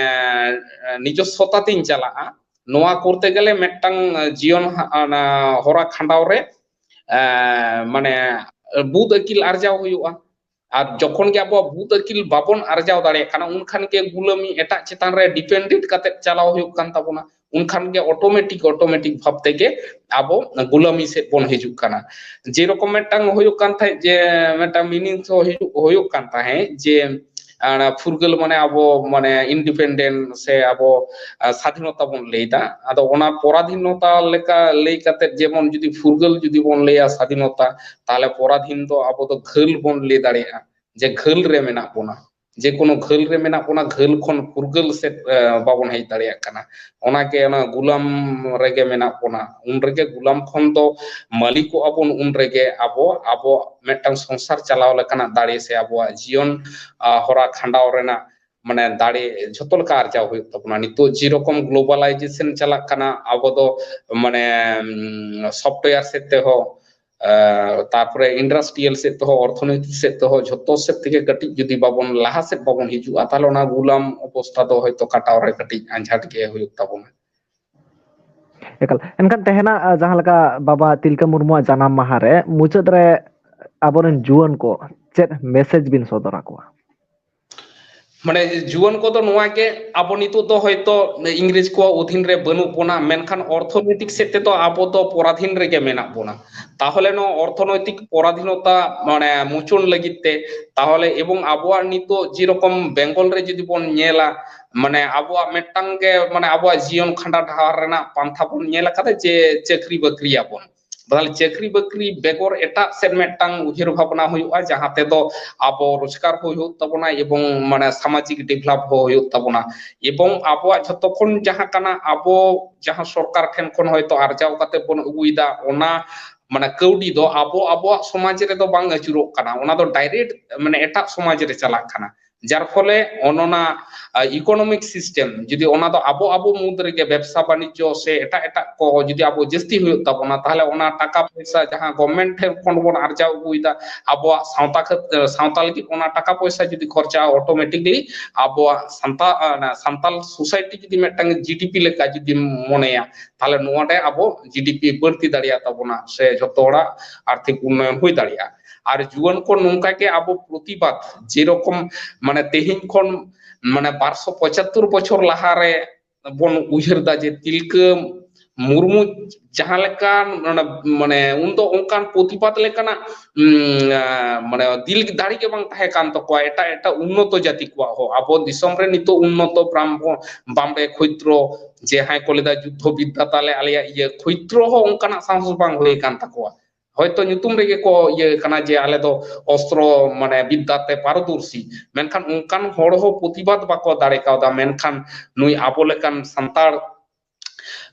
ᱱᱤᱡᱚᱥᱥᱚᱛᱟ ᱛᱤᱧ ᱪᱟᱞᱟᱜᱼᱟ᱾ ᱱᱚᱣᱟ ᱠᱚᱨᱛᱮ ᱜᱮᱞᱮ ᱢᱤᱫᱴᱟᱝ ᱡᱤᱭᱚᱱ ᱦᱟ-, ᱚᱱᱟ ᱦᱚᱨᱟ ᱠᱷᱟᱸᱰᱟᱣ ᱨᱮ ᱮᱸ, ᱢᱟᱱᱮ ᱵᱩᱫ ᱟᱹᱠᱤᱞ ᱟᱨᱡᱟᱣ ᱦᱩᱭᱩᱜᱼᱟ᱾ ᱟᱨ ᱡᱚᱠᱷᱚᱱ ᱜᱮ ᱟᱵᱚᱣᱟᱜ ᱵᱩᱫ ᱟᱹᱠᱤᱞ ᱵᱟᱵᱚᱱ ᱟᱨᱡᱟᱣ ᱫᱟᱲᱮᱭᱟᱜ ᱠᱟᱱᱟ, ᱩᱱᱠᱷᱟᱱ ᱜᱮ ᱜᱩᱞᱟᱹᱢᱤ ᱮᱴᱟᱜ ᱪᱮᱛᱟᱱ ᱨᱮ dependent ᱠᱟᱛᱮ ᱪᱟᱞᱟᱣ ᱦᱩᱭᱩᱜ ᱠᱟᱱ ᱛᱟᱵᱚᱱᱟ, ᱩᱱᱠᱷᱟᱱ ᱜᱮ automatic, automatic ᱵᱷᱟᱵ ᱛᱮᱜᱮ ᱟᱵᱚ ᱜᱩᱞᱟᱹᱢᱤ ᱥᱮᱫ ᱵᱚᱱ ᱦᱤᱡᱩᱜ ᱠᱟᱱᱟ᱾ ᱡᱮᱨᱚᱠᱚᱢ ᱢᱤᱫᱴᱟᱝ ᱦᱩᱭᱩᱜ ᱠᱟᱱ ᱛᱟᱦᱮᱸᱫ, ᱡᱮ ᱢᱤᱫᱴᱟᱝ meaning ᱦᱚᱸ ᱦᱩᱭᱩᱜ, ᱦᱩᱭᱩᱜ ᱠᱟᱱ ᱛᱟᱦᱮᱸᱫ ᱡᱮ, ᱟᱨ ᱯᱷᱩᱨᱜᱟᱹᱞ ᱢᱟᱱᱮ ᱟᱵᱚ ᱢᱟᱱᱮ independent ᱥᱮ ᱟᱵᱚ, ᱟ, ᱥᱟᱫᱷᱤᱱᱚᱛᱟ ᱵᱚᱱ ᱞᱟᱹᱭᱫᱟ᱾ ᱟᱫᱚ ᱚᱱᱟ ᱯᱚᱨᱟᱫᱷᱤᱱᱚᱛᱟ ᱞᱮᱠᱟ ᱞᱟᱹᱭ ᱠᱟᱛᱮ ᱡᱮᱢᱚᱱ ᱡᱩᱫᱤ ᱯᱷᱩᱨᱜᱟᱹᱞ ᱡᱩᱫᱤ ᱵᱚᱱ ᱞᱟᱹᱭᱟ ᱥᱟᱫᱷᱤᱱᱚᱛᱟ, ᱛᱟᱦᱚᱞᱮ ᱯᱚᱨᱟᱫᱷᱤᱱ ᱫᱚ ᱟᱵᱚ ᱫᱚ ᱜᱷᱟᱹᱞ ᱵᱚᱱ ᱞᱟᱹᱭ ᱫᱟᱲᱮᱭᱟᱜᱼᱟ, ᱡᱮ ᱜᱷᱟᱹᱞ ᱨᱮ ᱢᱮᱱᱟᱜ ᱵᱚᱱᱟ, ᱡᱮ ᱠᱳᱱᱳ ᱜᱷᱟᱹᱞ ᱨᱮ ᱢᱮᱱᱟᱜ ᱵᱚᱱᱟ, ᱜᱷᱟᱹᱞ ᱠᱷᱚᱱ ᱯᱷᱩᱨᱜᱟᱹᱞ ᱥᱮᱫ, ᱮ, ᱵᱟᱵᱚᱱ ᱦᱮᱡ ᱫᱟᱲᱮᱭᱟᱜ ᱠᱟᱱᱟ᱾ ᱚᱱᱟᱜᱮ ᱚᱱᱟ ᱜᱩᱞᱟᱢ ᱨᱮᱜᱮ ᱢᱮᱱᱟᱜ ᱵᱚᱱᱟ᱾ ᱩᱱ ᱨᱮᱜᱮ ᱜᱩᱞᱟᱢ ᱠᱷᱚᱱ ᱫᱚ ᱢᱟᱹᱞᱤᱠᱚᱜᱼᱟ ᱵᱚᱱ, ᱩᱱ ᱨᱮᱜᱮ ᱟᱵᱚ, ᱟᱵᱚ ᱢᱤᱫᱴᱟᱝ ᱥᱚᱝᱥᱟᱨ ᱪᱟᱞᱟᱣ ᱞᱮᱠᱟᱱᱟᱜ ᱫᱟᱲᱮ ᱥᱮ ᱟᱵᱚᱣᱟᱜ ᱡᱤᱭᱚᱱ, ᱟ, ᱦᱚᱨᱟ ᱠᱷᱟᱸᱰᱟᱣ ᱨᱮᱱᱟᱜ ᱢᱟᱱᱮ ᱫᱟᱲᱮ ᱡᱷᱚᱛᱚ ᱞᱮᱠᱟ ᱟᱨᱡᱟᱣ ᱦᱩᱭᱩᱜ ᱛᱟᱵᱚᱱᱟ᱾ ᱱᱤᱛᱚᱜ ᱡᱮᱨᱚᱠᱚᱢ globalization ᱪᱟᱞᱟᱜ ᱠᱟᱱᱟ, ᱟᱵᱚ ᱫᱚ ᱢᱟᱱᱮ, ᱩᱢ, software ᱥᱮᱫ ᱛᱮᱦᱚᱸ, ᱟ, ᱛᱟᱨᱯᱚᱨᱮ industrial ᱥᱮᱫ ᱛᱮᱦᱚᱸ, ᱚᱨᱛᱷᱚᱱᱳᱭᱛᱤᱠ ᱥᱮᱫ ᱛᱮᱦᱚᱸ, ᱡᱷᱚᱛᱚ ᱥᱮᱫ ᱛᱮᱜᱮ ᱠᱟᱹᱴᱤᱡ ᱡᱩᱫᱤ ᱵᱟᱵᱚᱱ ᱞᱟᱦᱟ ᱥᱮᱫ ᱵᱟᱵᱚᱱ ᱦᱤᱡᱩᱜᱼᱟ, ᱛᱟᱦᱚᱞᱮ ᱚᱱᱟ ᱜᱩᱞᱟᱢ ᱚᱵᱚᱥᱛᱷᱟ ᱫᱚ ᱦᱚᱭᱛᱚ ᱠᱟᱴᱟᱣ ᱨᱮ ᱠᱟᱹᱴᱤᱡ ᱟᱸᱡᱷᱟᱴ ᱜᱮ ᱦᱩᱭᱩᱜ ᱛᱟᱵᱚᱱᱟ᱾ ᱮᱠᱟᱞ᱾ ᱮᱱᱠᱷᱟᱱ ᱛᱮᱦᱮᱧᱟᱜ, ᱟ, ᱡᱟᱦᱟᱸ ᱞᱮᱠᱟ ᱵᱟᱵᱟ ᱛᱤᱞᱠᱟᱹ ᱢᱩᱨᱢᱩᱣᱟᱜ ᱡᱟᱱᱟᱢ ᱢᱟᱦᱟ ᱨᱮ ᱢᱩᱪᱟᱹᱫ ᱨᱮ ᱟᱵᱚᱨᱮᱱ ᱡᱩᱣᱟᱹᱱ ᱠᱚ ᱪᱮᱫ message ᱵᱤᱱ ᱥᱚᱫᱚᱨ ᱟᱠᱚᱣᱟ? ᱢᱟᱱᱮ ᱡᱩᱣᱟᱹᱱ ᱠᱚᱫᱚ ᱱᱚᱣᱟ ᱜᱮ, ᱟᱵᱚ ᱱᱤᱛᱚᱜ ᱫᱚ ᱦᱚᱭᱛᱚ ᱤᱝᱨᱮᱡᱽ ᱠᱚᱣᱟᱜ ᱚᱫᱷᱤᱱ ᱨᱮ ᱵᱟᱹᱱᱩᱜ ᱵᱚᱱᱟ, ᱢᱮᱱᱠᱷᱟᱱ ᱚᱨᱛᱷᱚᱱᱳᱭᱛᱤᱠ ᱥᱮᱫ ᱛᱮᱫᱚ ᱟᱵᱚ ᱫᱚ ᱯᱚᱨᱟᱫᱷᱤᱱ ᱨᱮᱜᱮ ᱢᱮᱱᱟᱜ ᱵᱚᱱᱟ᱾ ᱛᱟᱦᱚᱞᱮ ᱱᱚᱣᱟ ᱚᱨᱛᱷᱚᱱᱳᱭᱛᱤᱠ ᱯᱚᱨᱟᱫᱷᱤᱱᱚᱛᱟ ᱢᱟᱱᱮ ᱢᱩᱪᱟᱹᱫ ᱞᱟᱹᱜᱤᱫ ᱛᱮ, ᱛᱟᱦᱚᱞᱮ ᱮᱵᱚᱝ ᱟᱵᱚᱣᱟᱜ ᱱᱤᱛᱚᱜ ᱡᱮᱨᱚᱠᱚᱢ ᱵᱮᱝᱜᱚᱞ ᱨᱮ ᱡᱩᱫᱤ ᱵᱚᱱ ᱧᱮᱞᱟ, ᱢᱟᱱᱮ ᱟᱵᱚᱣᱟᱜ ᱢᱤᱫᱴᱟᱝ ᱜᱮ, ᱢᱟᱱᱮ ᱟᱵᱚᱣᱟᱜ ᱡᱤᱭᱚᱱ ᱠᱷᱟᱸᱰᱟ ᱰᱟᱦᱟᱨ ᱨᱮᱱᱟᱜ ᱯᱟᱱᱛᱷᱟ ᱵᱚᱱ ᱧᱮᱞ ᱟᱠᱟᱫᱟ ᱡᱮ ᱪᱟᱹᱠᱨᱤ ᱵᱟᱹᱠᱨᱤᱭᱟᱵᱚᱱ᱾ ᱛᱟᱦᱚᱞᱮ ᱪᱟᱹᱠᱨᱤ ᱵᱟᱹᱠᱨᱤ ᱵᱮᱜᱚᱨ ᱮᱴᱟᱜ ᱥᱮᱫ ᱢᱤᱫᱴᱟᱝ ᱩᱭᱦᱟᱹᱨ ᱵᱷᱟᱵᱽᱱᱟ ᱦᱩᱭᱩᱜᱼᱟ, ᱡᱟᱦᱟᱸ ᱛᱮᱫᱚ ᱟᱵᱚ ᱨᱳᱡᱽᱜᱟᱨ ᱦᱩᱭ ᱦᱩᱭᱩᱜ ᱛᱟᱵᱚᱱᱟ ᱮᱵᱚᱝ ᱢᱟᱱᱮ ᱥᱟᱢᱟᱡᱤᱠ develop ᱦᱚᱸ ᱦᱩᱭᱩᱜ ᱛᱟᱵᱚᱱᱟ᱾ ᱮᱵᱚᱝ ᱟᱵᱚᱣᱟᱜ ᱡᱷᱚᱛᱚ ᱠᱷᱚᱱ ᱡᱟᱦᱟᱸ ᱠᱟᱱᱟ, ᱟᱵᱚ ᱡᱟᱦᱟᱸ ᱥᱚᱨᱠᱟᱨ ᱴᱷᱮᱱ ᱠᱷᱚᱱ ᱦᱚᱭᱛᱚ ᱟᱨᱡᱟᱣ ᱠᱟᱛᱮ ᱵᱚᱱ ᱟᱹᱜᱩᱭᱮᱫᱟ, ᱚᱱᱟ ᱢᱟᱱᱮ ᱠᱟᱹᱣᱰᱤ ᱫᱚ ᱟᱵᱚ, ᱟᱵᱚᱣᱟᱜ ᱥᱚᱢᱟᱡᱽ ᱨᱮᱫᱚ ᱵᱟᱝ ᱟᱹᱪᱩᱨᱚᱜ ᱠᱟᱱᱟ, ᱚᱱᱟ ᱫᱚ direct ᱢᱟᱱᱮ ᱮᱴᱟᱜ ᱥᱚᱢᱟᱡᱽ ᱨᱮ ᱪᱟᱞᱟᱜ ᱠᱟᱱᱟ᱾ ᱡᱟᱨ ᱯᱷᱚᱞᱮ ᱚᱱ ᱚᱱᱟ, ᱟ, economic system ᱡᱩᱫᱤ ᱚᱱᱟ ᱫᱚ ᱟᱵᱚ ᱟᱵᱚ ᱢᱩᱫᱽ ᱨᱮᱜᱮ ᱵᱮᱵᱽᱥᱟ ᱵᱟᱱᱤᱡᱽᱡᱚ ᱥᱮ ᱮᱴᱟᱜ ᱮᱴᱟᱜ ᱠᱚ ᱡᱩᱫᱤ ᱟᱵᱚ ᱡᱟᱹᱥᱛᱤ ᱦᱩᱭᱩᱜ ᱛᱟᱵᱚᱱᱟ, ᱛᱟᱦᱚᱞᱮ ᱚᱱᱟ ᱴᱟᱠᱟ ᱯᱚᱭᱥᱟ ᱡᱟᱦᱟᱸ government ᱴᱷᱮᱱ ᱠᱷᱚᱱ ᱵᱚᱱ ᱟᱨᱡᱟᱣ ᱟᱹᱜᱩᱭᱮᱫᱟ ᱟᱵᱚᱣᱟᱜ ᱥᱟᱶᱛᱟ ᱠᱷᱟᱹᱛ-, ᱥᱟᱶᱛᱟ ᱞᱟᱹᱜᱤᱫ, ᱚᱱᱟ ᱴᱟᱠᱟ ᱯᱚᱭᱥᱟ ᱡᱩᱫᱤ ᱠᱷᱚᱨᱪᱟᱜᱼᱟ, automatically ᱟᱵᱚᱣᱟᱜ ᱥᱟᱱᱛᱟ-, ᱟ, ᱥᱟᱱᱛᱟᱞ society ᱡᱩᱫᱤ ᱢᱤᱫᱴᱟᱝ G D P ᱞᱮᱠᱟ ᱡᱩᱫᱤᱢ ᱢᱚᱱᱮᱭᱟ, ᱛᱟᱦᱚᱞᱮ ᱱᱚᱰᱮ ᱟᱵᱚ G D P ᱵᱟᱹᱲᱛᱤ ᱫᱟᱲᱮᱭᱟᱜ ᱛᱟᱵᱚᱱᱟ ᱥᱮ ᱡᱷᱚᱛᱚ ᱦᱚᱲᱟᱜ ᱟᱨᱛᱷᱤᱠ ᱩᱱᱱᱚᱭᱚᱱ ᱦᱩᱭ ᱫᱟᱲᱮᱭᱟᱜᱼᱟ᱾ ᱟᱨ ᱡᱩᱣᱟᱹᱱ ᱠᱚ ᱱᱚᱝᱠᱟ ᱜᱮ ᱟᱵᱚ ᱯᱨᱚᱛᱤᱵᱟᱫ, ᱡᱮᱨᱚᱠᱚᱢ ᱢᱟᱱᱮ ᱛᱮᱦᱮᱧ ᱠᱷᱚᱱ ᱢᱟᱱᱮ ᱵᱟᱨᱥᱚ ᱯᱚᱸᱪᱟᱛᱛᱳᱨ ᱵᱚᱪᱷᱚᱨ ᱞᱟᱦᱟᱨᱮ ᱵᱚᱱ ᱩᱭᱦᱟᱹᱨ ᱫᱟ ᱡᱮ ᱛᱤᱞᱠᱟᱹ ᱢᱩᱨᱢᱩ ᱡᱟᱦᱟᱸ ᱞᱮᱠᱟ ᱢᱟᱱᱮ ᱩᱱᱫᱚ ᱚᱱᱠᱟᱱ ᱯᱨᱚᱛᱤᱵᱟᱫ ᱞᱮᱠᱟᱱᱟᱜ, ᱩᱢ, ᱟ, ᱢᱟᱱᱮ ᱫᱤᱞ ᱫᱟᱲᱮ ᱜᱮ ᱵᱟᱝ ᱛᱟᱦᱮᱸ ᱠᱟᱱ ᱛᱟᱠᱚᱣᱟ ᱮᱴᱟᱜ ᱮᱴᱟᱜ ᱩᱱᱱᱚᱛᱚ ᱡᱟᱹᱛᱤ ᱠᱚᱣᱟᱜ ᱦᱚᱸ᱾ ᱟᱵᱚ ᱫᱤᱥᱚᱢ ᱨᱮ ᱱᱤᱛᱚᱜ ᱩᱱᱱᱚᱛᱚ ᱵᱨᱟᱦᱢᱚ, ᱵᱟᱢᱲᱮ, ᱠᱷᱚᱭᱛᱨᱚ, ᱡᱟᱦᱟᱸᱭ ᱠᱚ ᱞᱟᱹᱭᱫᱟ ᱡᱩᱫᱽᱫᱷᱚ ᱵᱤᱫᱽᱫᱟ ᱛᱟᱞᱮ ᱟᱞᱮᱭᱟᱜ ᱤᱭᱟᱹ, ᱠᱷᱚᱭᱛᱨᱚ ᱦᱚᱸ ᱚᱱᱠᱟᱱᱟᱜ ᱥᱟᱦᱚᱥ ᱵᱟᱝ ᱦᱩᱭ ᱟᱠᱟᱱ ᱛᱟᱠᱚᱣᱟ᱾ ᱦᱚᱭᱛᱚ ᱧᱩᱛᱩᱢ ᱨᱮᱜᱮ ᱠᱚ ᱤᱭᱟᱹ ᱠᱟᱱᱟ ᱡᱮ ᱟᱞᱮ ᱫᱚ ᱚᱥᱛᱨᱚ ᱢᱟᱱᱮ ᱵᱤᱫᱽᱫᱟ ᱛᱮ ᱯᱟᱨᱚᱫᱚᱨᱥᱤ, ᱢᱮᱱᱠᱷᱟᱱ ᱚᱱᱠᱟᱱ ᱦᱚᱲ ᱦᱚᱸ ᱯᱨᱚᱛᱤᱵᱟᱫ ᱵᱟᱠᱚ ᱫᱟᱲᱮ ᱠᱟᱣᱫᱟ᱾ ᱢᱮᱱᱠᱷᱟᱱ ᱱᱩᱭ ᱟᱵᱚ ᱞᱮᱠᱟᱱ ᱥᱟᱱᱛᱟᱲ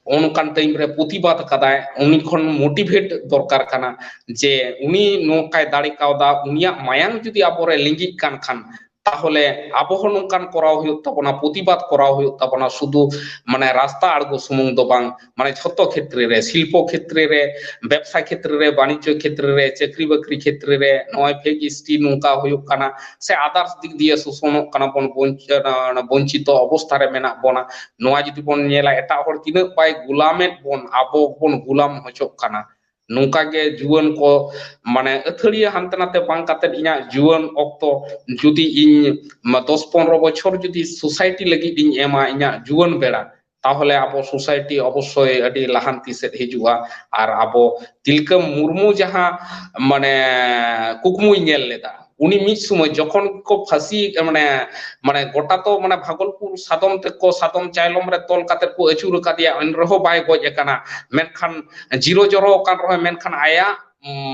ᱚᱱᱠᱟᱱ time ᱨᱮ ᱯᱨᱚᱛᱤᱵᱟᱫ ᱠᱟᱫᱟᱭ, ᱩᱱᱤ ᱠᱷᱚᱱ motivate ᱫᱚᱨᱠᱟᱨ ᱠᱟᱱᱟ ᱡᱮ ᱩᱱᱤ ᱱᱚᱝᱠᱟᱭ ᱫᱟᱲᱮ ᱠᱟᱣᱫᱟ, ᱩᱱᱤᱭᱟᱜ ᱢᱟᱭᱟᱝ ᱡᱩᱫᱤ ᱟᱵᱚᱨᱮ ᱞᱤᱸᱜᱤᱜ ᱠᱟᱱ ᱠᱷᱟᱱ, ᱛᱟᱦᱚᱞᱮ ᱟᱵᱚ ᱦᱚᱸ ᱱᱚᱝᱠᱟᱱ ᱠᱚᱨᱟᱣ ᱦᱩᱭᱩᱜ ᱛᱟᱵᱚᱱᱟ, ᱯᱨᱚᱛᱤᱵᱟᱫ ᱠᱚᱨᱟᱣ ᱦᱩᱭᱩᱜ ᱛᱟᱵᱚᱱᱟ᱾ ᱥᱩᱫᱷᱩ ᱢᱟᱱᱮ ᱨᱟᱥᱛᱟ ᱟᱬᱜᱚ ᱥᱩᱢᱩᱝ ᱫᱚ ᱵᱟᱝ, ᱢᱟᱱᱮ ᱡᱷᱚᱛᱚ ᱠᱷᱮᱛᱨᱮ ᱨᱮ, ᱥᱤᱞᱯᱚ ᱠᱷᱮᱛᱨᱮ ᱨᱮ, ᱵᱮᱵᱽᱥᱟ ᱠᱷᱮᱛᱨᱮ ᱨᱮ, ᱵᱟᱱᱤᱡᱽᱡᱚ ᱠᱷᱮᱛᱨᱮ ᱨᱮ, ᱪᱟᱹᱠᱨᱤ ᱵᱟᱹᱠᱨᱤ ᱠᱷᱮᱛᱨᱮ ᱨᱮ, ᱱᱚᱜᱼᱚᱭ fake S T ᱱᱚᱝᱠᱟ ᱦᱩᱭᱩᱜ ᱠᱟᱱᱟ, ᱥᱮ others ᱫᱤᱠ ᱫᱤᱭᱮ ᱥᱳᱥᱚᱱᱚᱜ ᱠᱟᱱᱟ ᱵᱚᱱ, ᱵᱚᱧᱪ-, ᱚᱱᱟ, ᱚᱱᱟ ᱵᱚᱧᱪᱤᱛᱚ ᱚᱵᱚᱥᱛᱷᱟ ᱨᱮ ᱢᱮᱱᱟᱜ ᱵᱚᱱᱟ᱾ ᱱᱚᱣᱟ ᱡᱩᱫᱤ ᱵᱚᱱ ᱧᱮᱞᱟ, ᱮᱴᱟᱜ ᱦᱚᱲ ᱛᱤᱱᱟᱹᱜ ᱵᱟᱭ ᱜᱩᱞᱟᱢᱮᱫ ᱵᱚᱱ, ᱟᱵᱚ ᱵᱚᱱ ᱜᱩᱞᱟᱢ ᱦᱚᱪᱚᱜ ᱠᱟᱱᱟ᱾ ᱱᱚᱝᱠᱟ ᱜᱮ ᱡᱩᱣᱟᱹᱱ ᱠᱚ, ᱢᱟᱱᱮ, ᱟᱹᱛᱷᱟᱹᱲᱤᱭᱟᱹ ᱦᱟᱱᱛᱮ ᱱᱟᱛᱮ ᱵᱟᱝ ᱠᱟᱛᱮᱫ, ᱤᱧᱟᱹᱜ ᱡᱩᱣᱟᱹᱱ ᱚᱠᱛᱚ ᱡᱩᱫᱤ ᱤᱧ, ᱢᱟ, ᱫᱚᱥ ᱯᱚᱱᱨᱚ ᱵᱚᱪᱷᱚᱨ ᱡᱩᱫᱤ society ᱞᱟᱹᱜᱤᱫ ᱤᱧ ᱮᱢᱟ, ᱤᱧᱟᱹᱜ ᱡᱩᱣᱟᱹᱱ ᱵᱮᱲᱟ, ᱛᱟᱦᱚᱞᱮ ᱟᱵᱚ society ᱚᱵᱚᱥᱥᱳᱭ ᱟᱹᱰᱤ ᱞᱟᱦᱟᱱᱛᱤ ᱥᱮᱫ ᱦᱤᱡᱩᱜᱼᱟ᱾ ᱟᱨ ᱟᱵᱚ ᱛᱤᱞᱠᱟᱹ ᱢᱩᱨᱢᱩ ᱡᱟᱦᱟᱸ, ᱢᱟᱱᱮ, ᱠᱩᱠᱢᱩᱭ ᱧᱮᱞ ᱞᱮᱫᱟ, ᱩᱱᱤ ᱢᱤᱫ ᱥᱚᱢᱚᱭ ᱡᱚᱠᱷᱚᱱ ᱠᱚ ᱯᱷᱟᱹᱥᱤ, ᱢᱟᱱᱮ, ᱢᱟᱱᱮ, ᱜᱚᱴᱟ ᱛᱚ, ᱢᱟᱱᱮ, ᱵᱷᱟᱜᱚᱞᱯᱩᱨ ᱥᱟᱫᱚᱢ ᱛᱮᱠᱚ, ᱥᱟᱫᱚᱢ ᱪᱟᱭᱞᱚᱢ ᱨᱮ ᱛᱚᱞ ᱠᱟᱛᱮᱫ ᱠᱚ ᱟᱹᱪᱩᱨ ᱟᱠᱟᱫᱮᱭᱟ, ᱮᱱ ᱨᱮᱦᱚᱸ ᱵᱟᱭ ᱜᱚᱡ ᱟᱠᱟᱱᱟ᱾ ᱢᱮᱱᱠᱷᱟᱱ ᱡᱤᱨᱚ ᱡᱚᱨᱚ ᱟᱠᱟᱱ ᱨᱮᱦᱚᱸ, ᱢᱮᱱᱠᱷᱟᱱ ᱟᱭᱟᱜ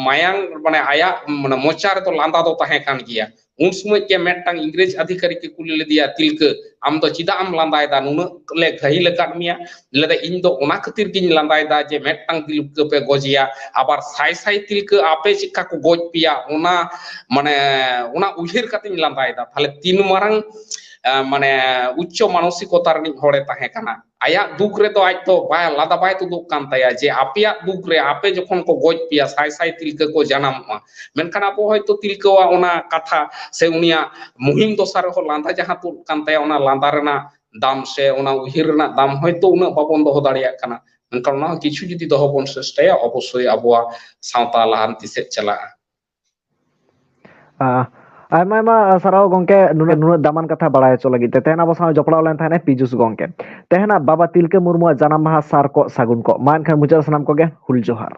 ᱢᱟᱭᱟᱝ, ᱢᱟᱱᱮ, ᱟᱭᱟᱜ, ᱢᱟᱱᱮ, ᱢᱚᱪᱟ ᱨᱮᱫᱚ ᱞᱟᱸᱫᱟ ᱫᱚ ᱛᱟᱦᱮᱸ ᱠᱟᱱ ᱜᱮᱭᱟ᱾ ᱩᱱ ᱥᱚᱢᱚᱭ ᱜᱮ ᱢᱤᱫᱴᱟᱝ ᱤᱝᱨᱮᱡᱽ ᱟᱫᱷᱤᱠᱟᱨᱤᱠ ᱮ ᱠᱩᱞᱤ ᱞᱮᱫᱮᱭᱟ, "ᱛᱤᱞᱠᱟᱹ, ᱟᱢ ᱫᱚ ᱪᱮᱫᱟᱜ ᱮᱢ ᱞᱟᱸᱫᱟᱭᱮᱫᱟ? ᱱᱩᱱᱟᱹᱜ ᱞᱮ ᱜᱷᱟᱹᱦᱤᱞ ᱟᱠᱟᱫ ᱢᱮᱭᱟ᱾ ᱞᱟᱹᱭᱫᱟ, ᱤᱧ ᱫᱚ ᱚᱱᱟ ᱠᱷᱟᱹᱛᱤᱨ ᱜᱤᱧ ᱞᱟᱸᱫᱟᱭᱮᱫᱟ ᱡᱮ ᱢᱤᱫᱴᱟᱝ ᱛᱤᱞᱠᱟᱹ ᱯᱮ ᱜᱚᱡᱮᱭᱟ, ᱟᱵᱟᱨ ᱥᱟᱭ ᱥᱟᱭ ᱛᱤᱞᱠᱟᱹ ᱟᱯᱮ ᱪᱮᱫᱠᱟ ᱠᱚ ᱜᱚᱡ ᱯᱮᱭᱟ, ᱚᱱᱟ ᱢᱟᱱᱮ ᱚᱱᱟ ᱩᱭᱦᱟᱹᱨ ᱠᱟᱛᱮᱧ ᱞᱟᱸᱫᱟᱭᱮᱫᱟ᱾ ᱛᱟᱦᱞᱮ ᱛᱤᱱ ᱢᱟᱨᱟᱝ ᱟᱸ, ᱢᱟᱱᱮ ᱩᱪᱪᱚ ᱢᱟᱱᱚᱥᱤᱠᱚᱛᱟ ᱨᱤᱱᱤᱡ ᱦᱚᱲᱮ ᱛᱟᱦᱮᱸ ᱠᱟᱱᱟ᱾ ᱟᱭᱟᱜ ᱫᱩᱠ ᱨᱮᱫᱚ ᱟᱡ ᱫᱚ ᱵᱟᱭ ᱞᱟᱸᱫᱟ ᱵᱟᱭ ᱛᱩᱫᱩᱜ ᱠᱟᱱ ᱛᱟᱭᱟ ᱡᱮ ᱟᱯᱮᱭᱟᱜ ᱫᱩᱠ ᱨᱮ ᱟᱯᱮ ᱡᱚᱠᱷᱚᱱ ᱠᱚ ᱜᱚᱡ ᱯᱮᱭᱟ, ᱥᱟᱭ ᱥᱟᱭ ᱛᱤᱞᱠᱟᱹ ᱠᱚ ᱡᱟᱱᱟᱢᱚᱜᱼᱟ, ᱢᱮᱱᱠᱷᱟᱱ ᱟᱵᱚ ᱦᱚᱭᱛᱳ ᱛᱤᱞᱠᱟᱹᱣᱟᱜ ᱚᱱᱟ ᱠᱟᱛᱷᱟ ᱥᱮ ᱩᱱᱤᱭᱟᱜ ᱢᱩᱦᱤᱢ ᱫᱚᱥᱟ ᱨᱮᱦᱚᱸ ᱞᱟᱸᱫᱟ ᱡᱟᱦᱟᱸ ᱛᱩᱫ ᱠᱟᱱ ᱛᱟᱭᱟ, ᱚᱱᱟ ᱞᱟᱸᱫᱟ ᱨᱮᱱᱟᱜ ᱫᱟᱢ ᱥᱮ ᱚᱱᱟ ᱩᱭᱦᱟᱹᱨ ᱨᱮᱱᱟᱜ ᱫᱟᱢ ᱦᱚᱭᱛᱳ ᱩᱱᱟᱹᱜ ᱵᱟᱵᱚᱱ ᱫᱚᱦᱚ ᱫᱟᱲᱮᱭᱟᱜ ᱠᱟᱱᱟ, ᱢᱮᱱᱠᱷᱟᱱ ᱚᱱᱟ ᱦᱚᱸ ᱠᱤᱪᱷᱩ ᱡᱩᱫᱤ ᱫᱚᱦᱚ ᱵᱚᱱ ᱪᱮᱥᱴᱟᱭᱟ, ᱚᱵᱚᱥᱥᱳᱭ ᱟᱵᱚᱣᱟᱜ ᱥᱟᱶᱛᱟ ᱞᱟᱦᱟᱱᱛᱤ ᱥᱮᱫ ᱪᱟᱞᱟᱜᱼᱟ᱾ ᱟᱭᱢᱟ ᱟᱭᱢᱟ ᱥᱟᱨᱦᱟᱣ ᱜᱚᱝᱠᱮ, ᱱᱩᱱᱟᱹᱜ ᱱᱩᱱᱟᱹᱜ ᱫᱟᱢᱟᱱ ᱠᱟᱛᱷᱟ ᱵᱟᱲᱟᱭ ᱦᱚᱪᱚ ᱞᱟᱹᱜᱤᱫ ᱛᱮ᱾ ᱛᱮᱦᱮᱧ ᱟᱵᱚ ᱥᱟᱶ ᱡᱚᱯᱲᱟᱣ ᱞᱮᱱ ᱛᱟᱦᱮᱱᱟᱭ ᱯᱤᱡᱩᱥ ᱜᱚᱝᱠᱮ᱾ ᱛᱮᱦᱮᱧᱟᱜ ᱵᱟᱵᱟ ᱛᱤᱞᱠᱟᱹ ᱢᱩᱨᱢᱩᱣᱟᱜ ᱡᱟᱱᱟᱢ ᱢᱟᱦᱟ ᱥᱟᱨ ᱠᱚᱜ ᱥᱟᱹᱜᱩᱱ ᱠᱚᱜ ᱢᱟ᱾ ᱮᱱᱠᱷᱟᱱ ᱢᱩᱪᱟᱹᱫ ᱥᱟᱱᱟᱢ ᱠᱚᱜᱮ ᱦᱩᱞ ᱡᱚᱦᱟᱨ᱾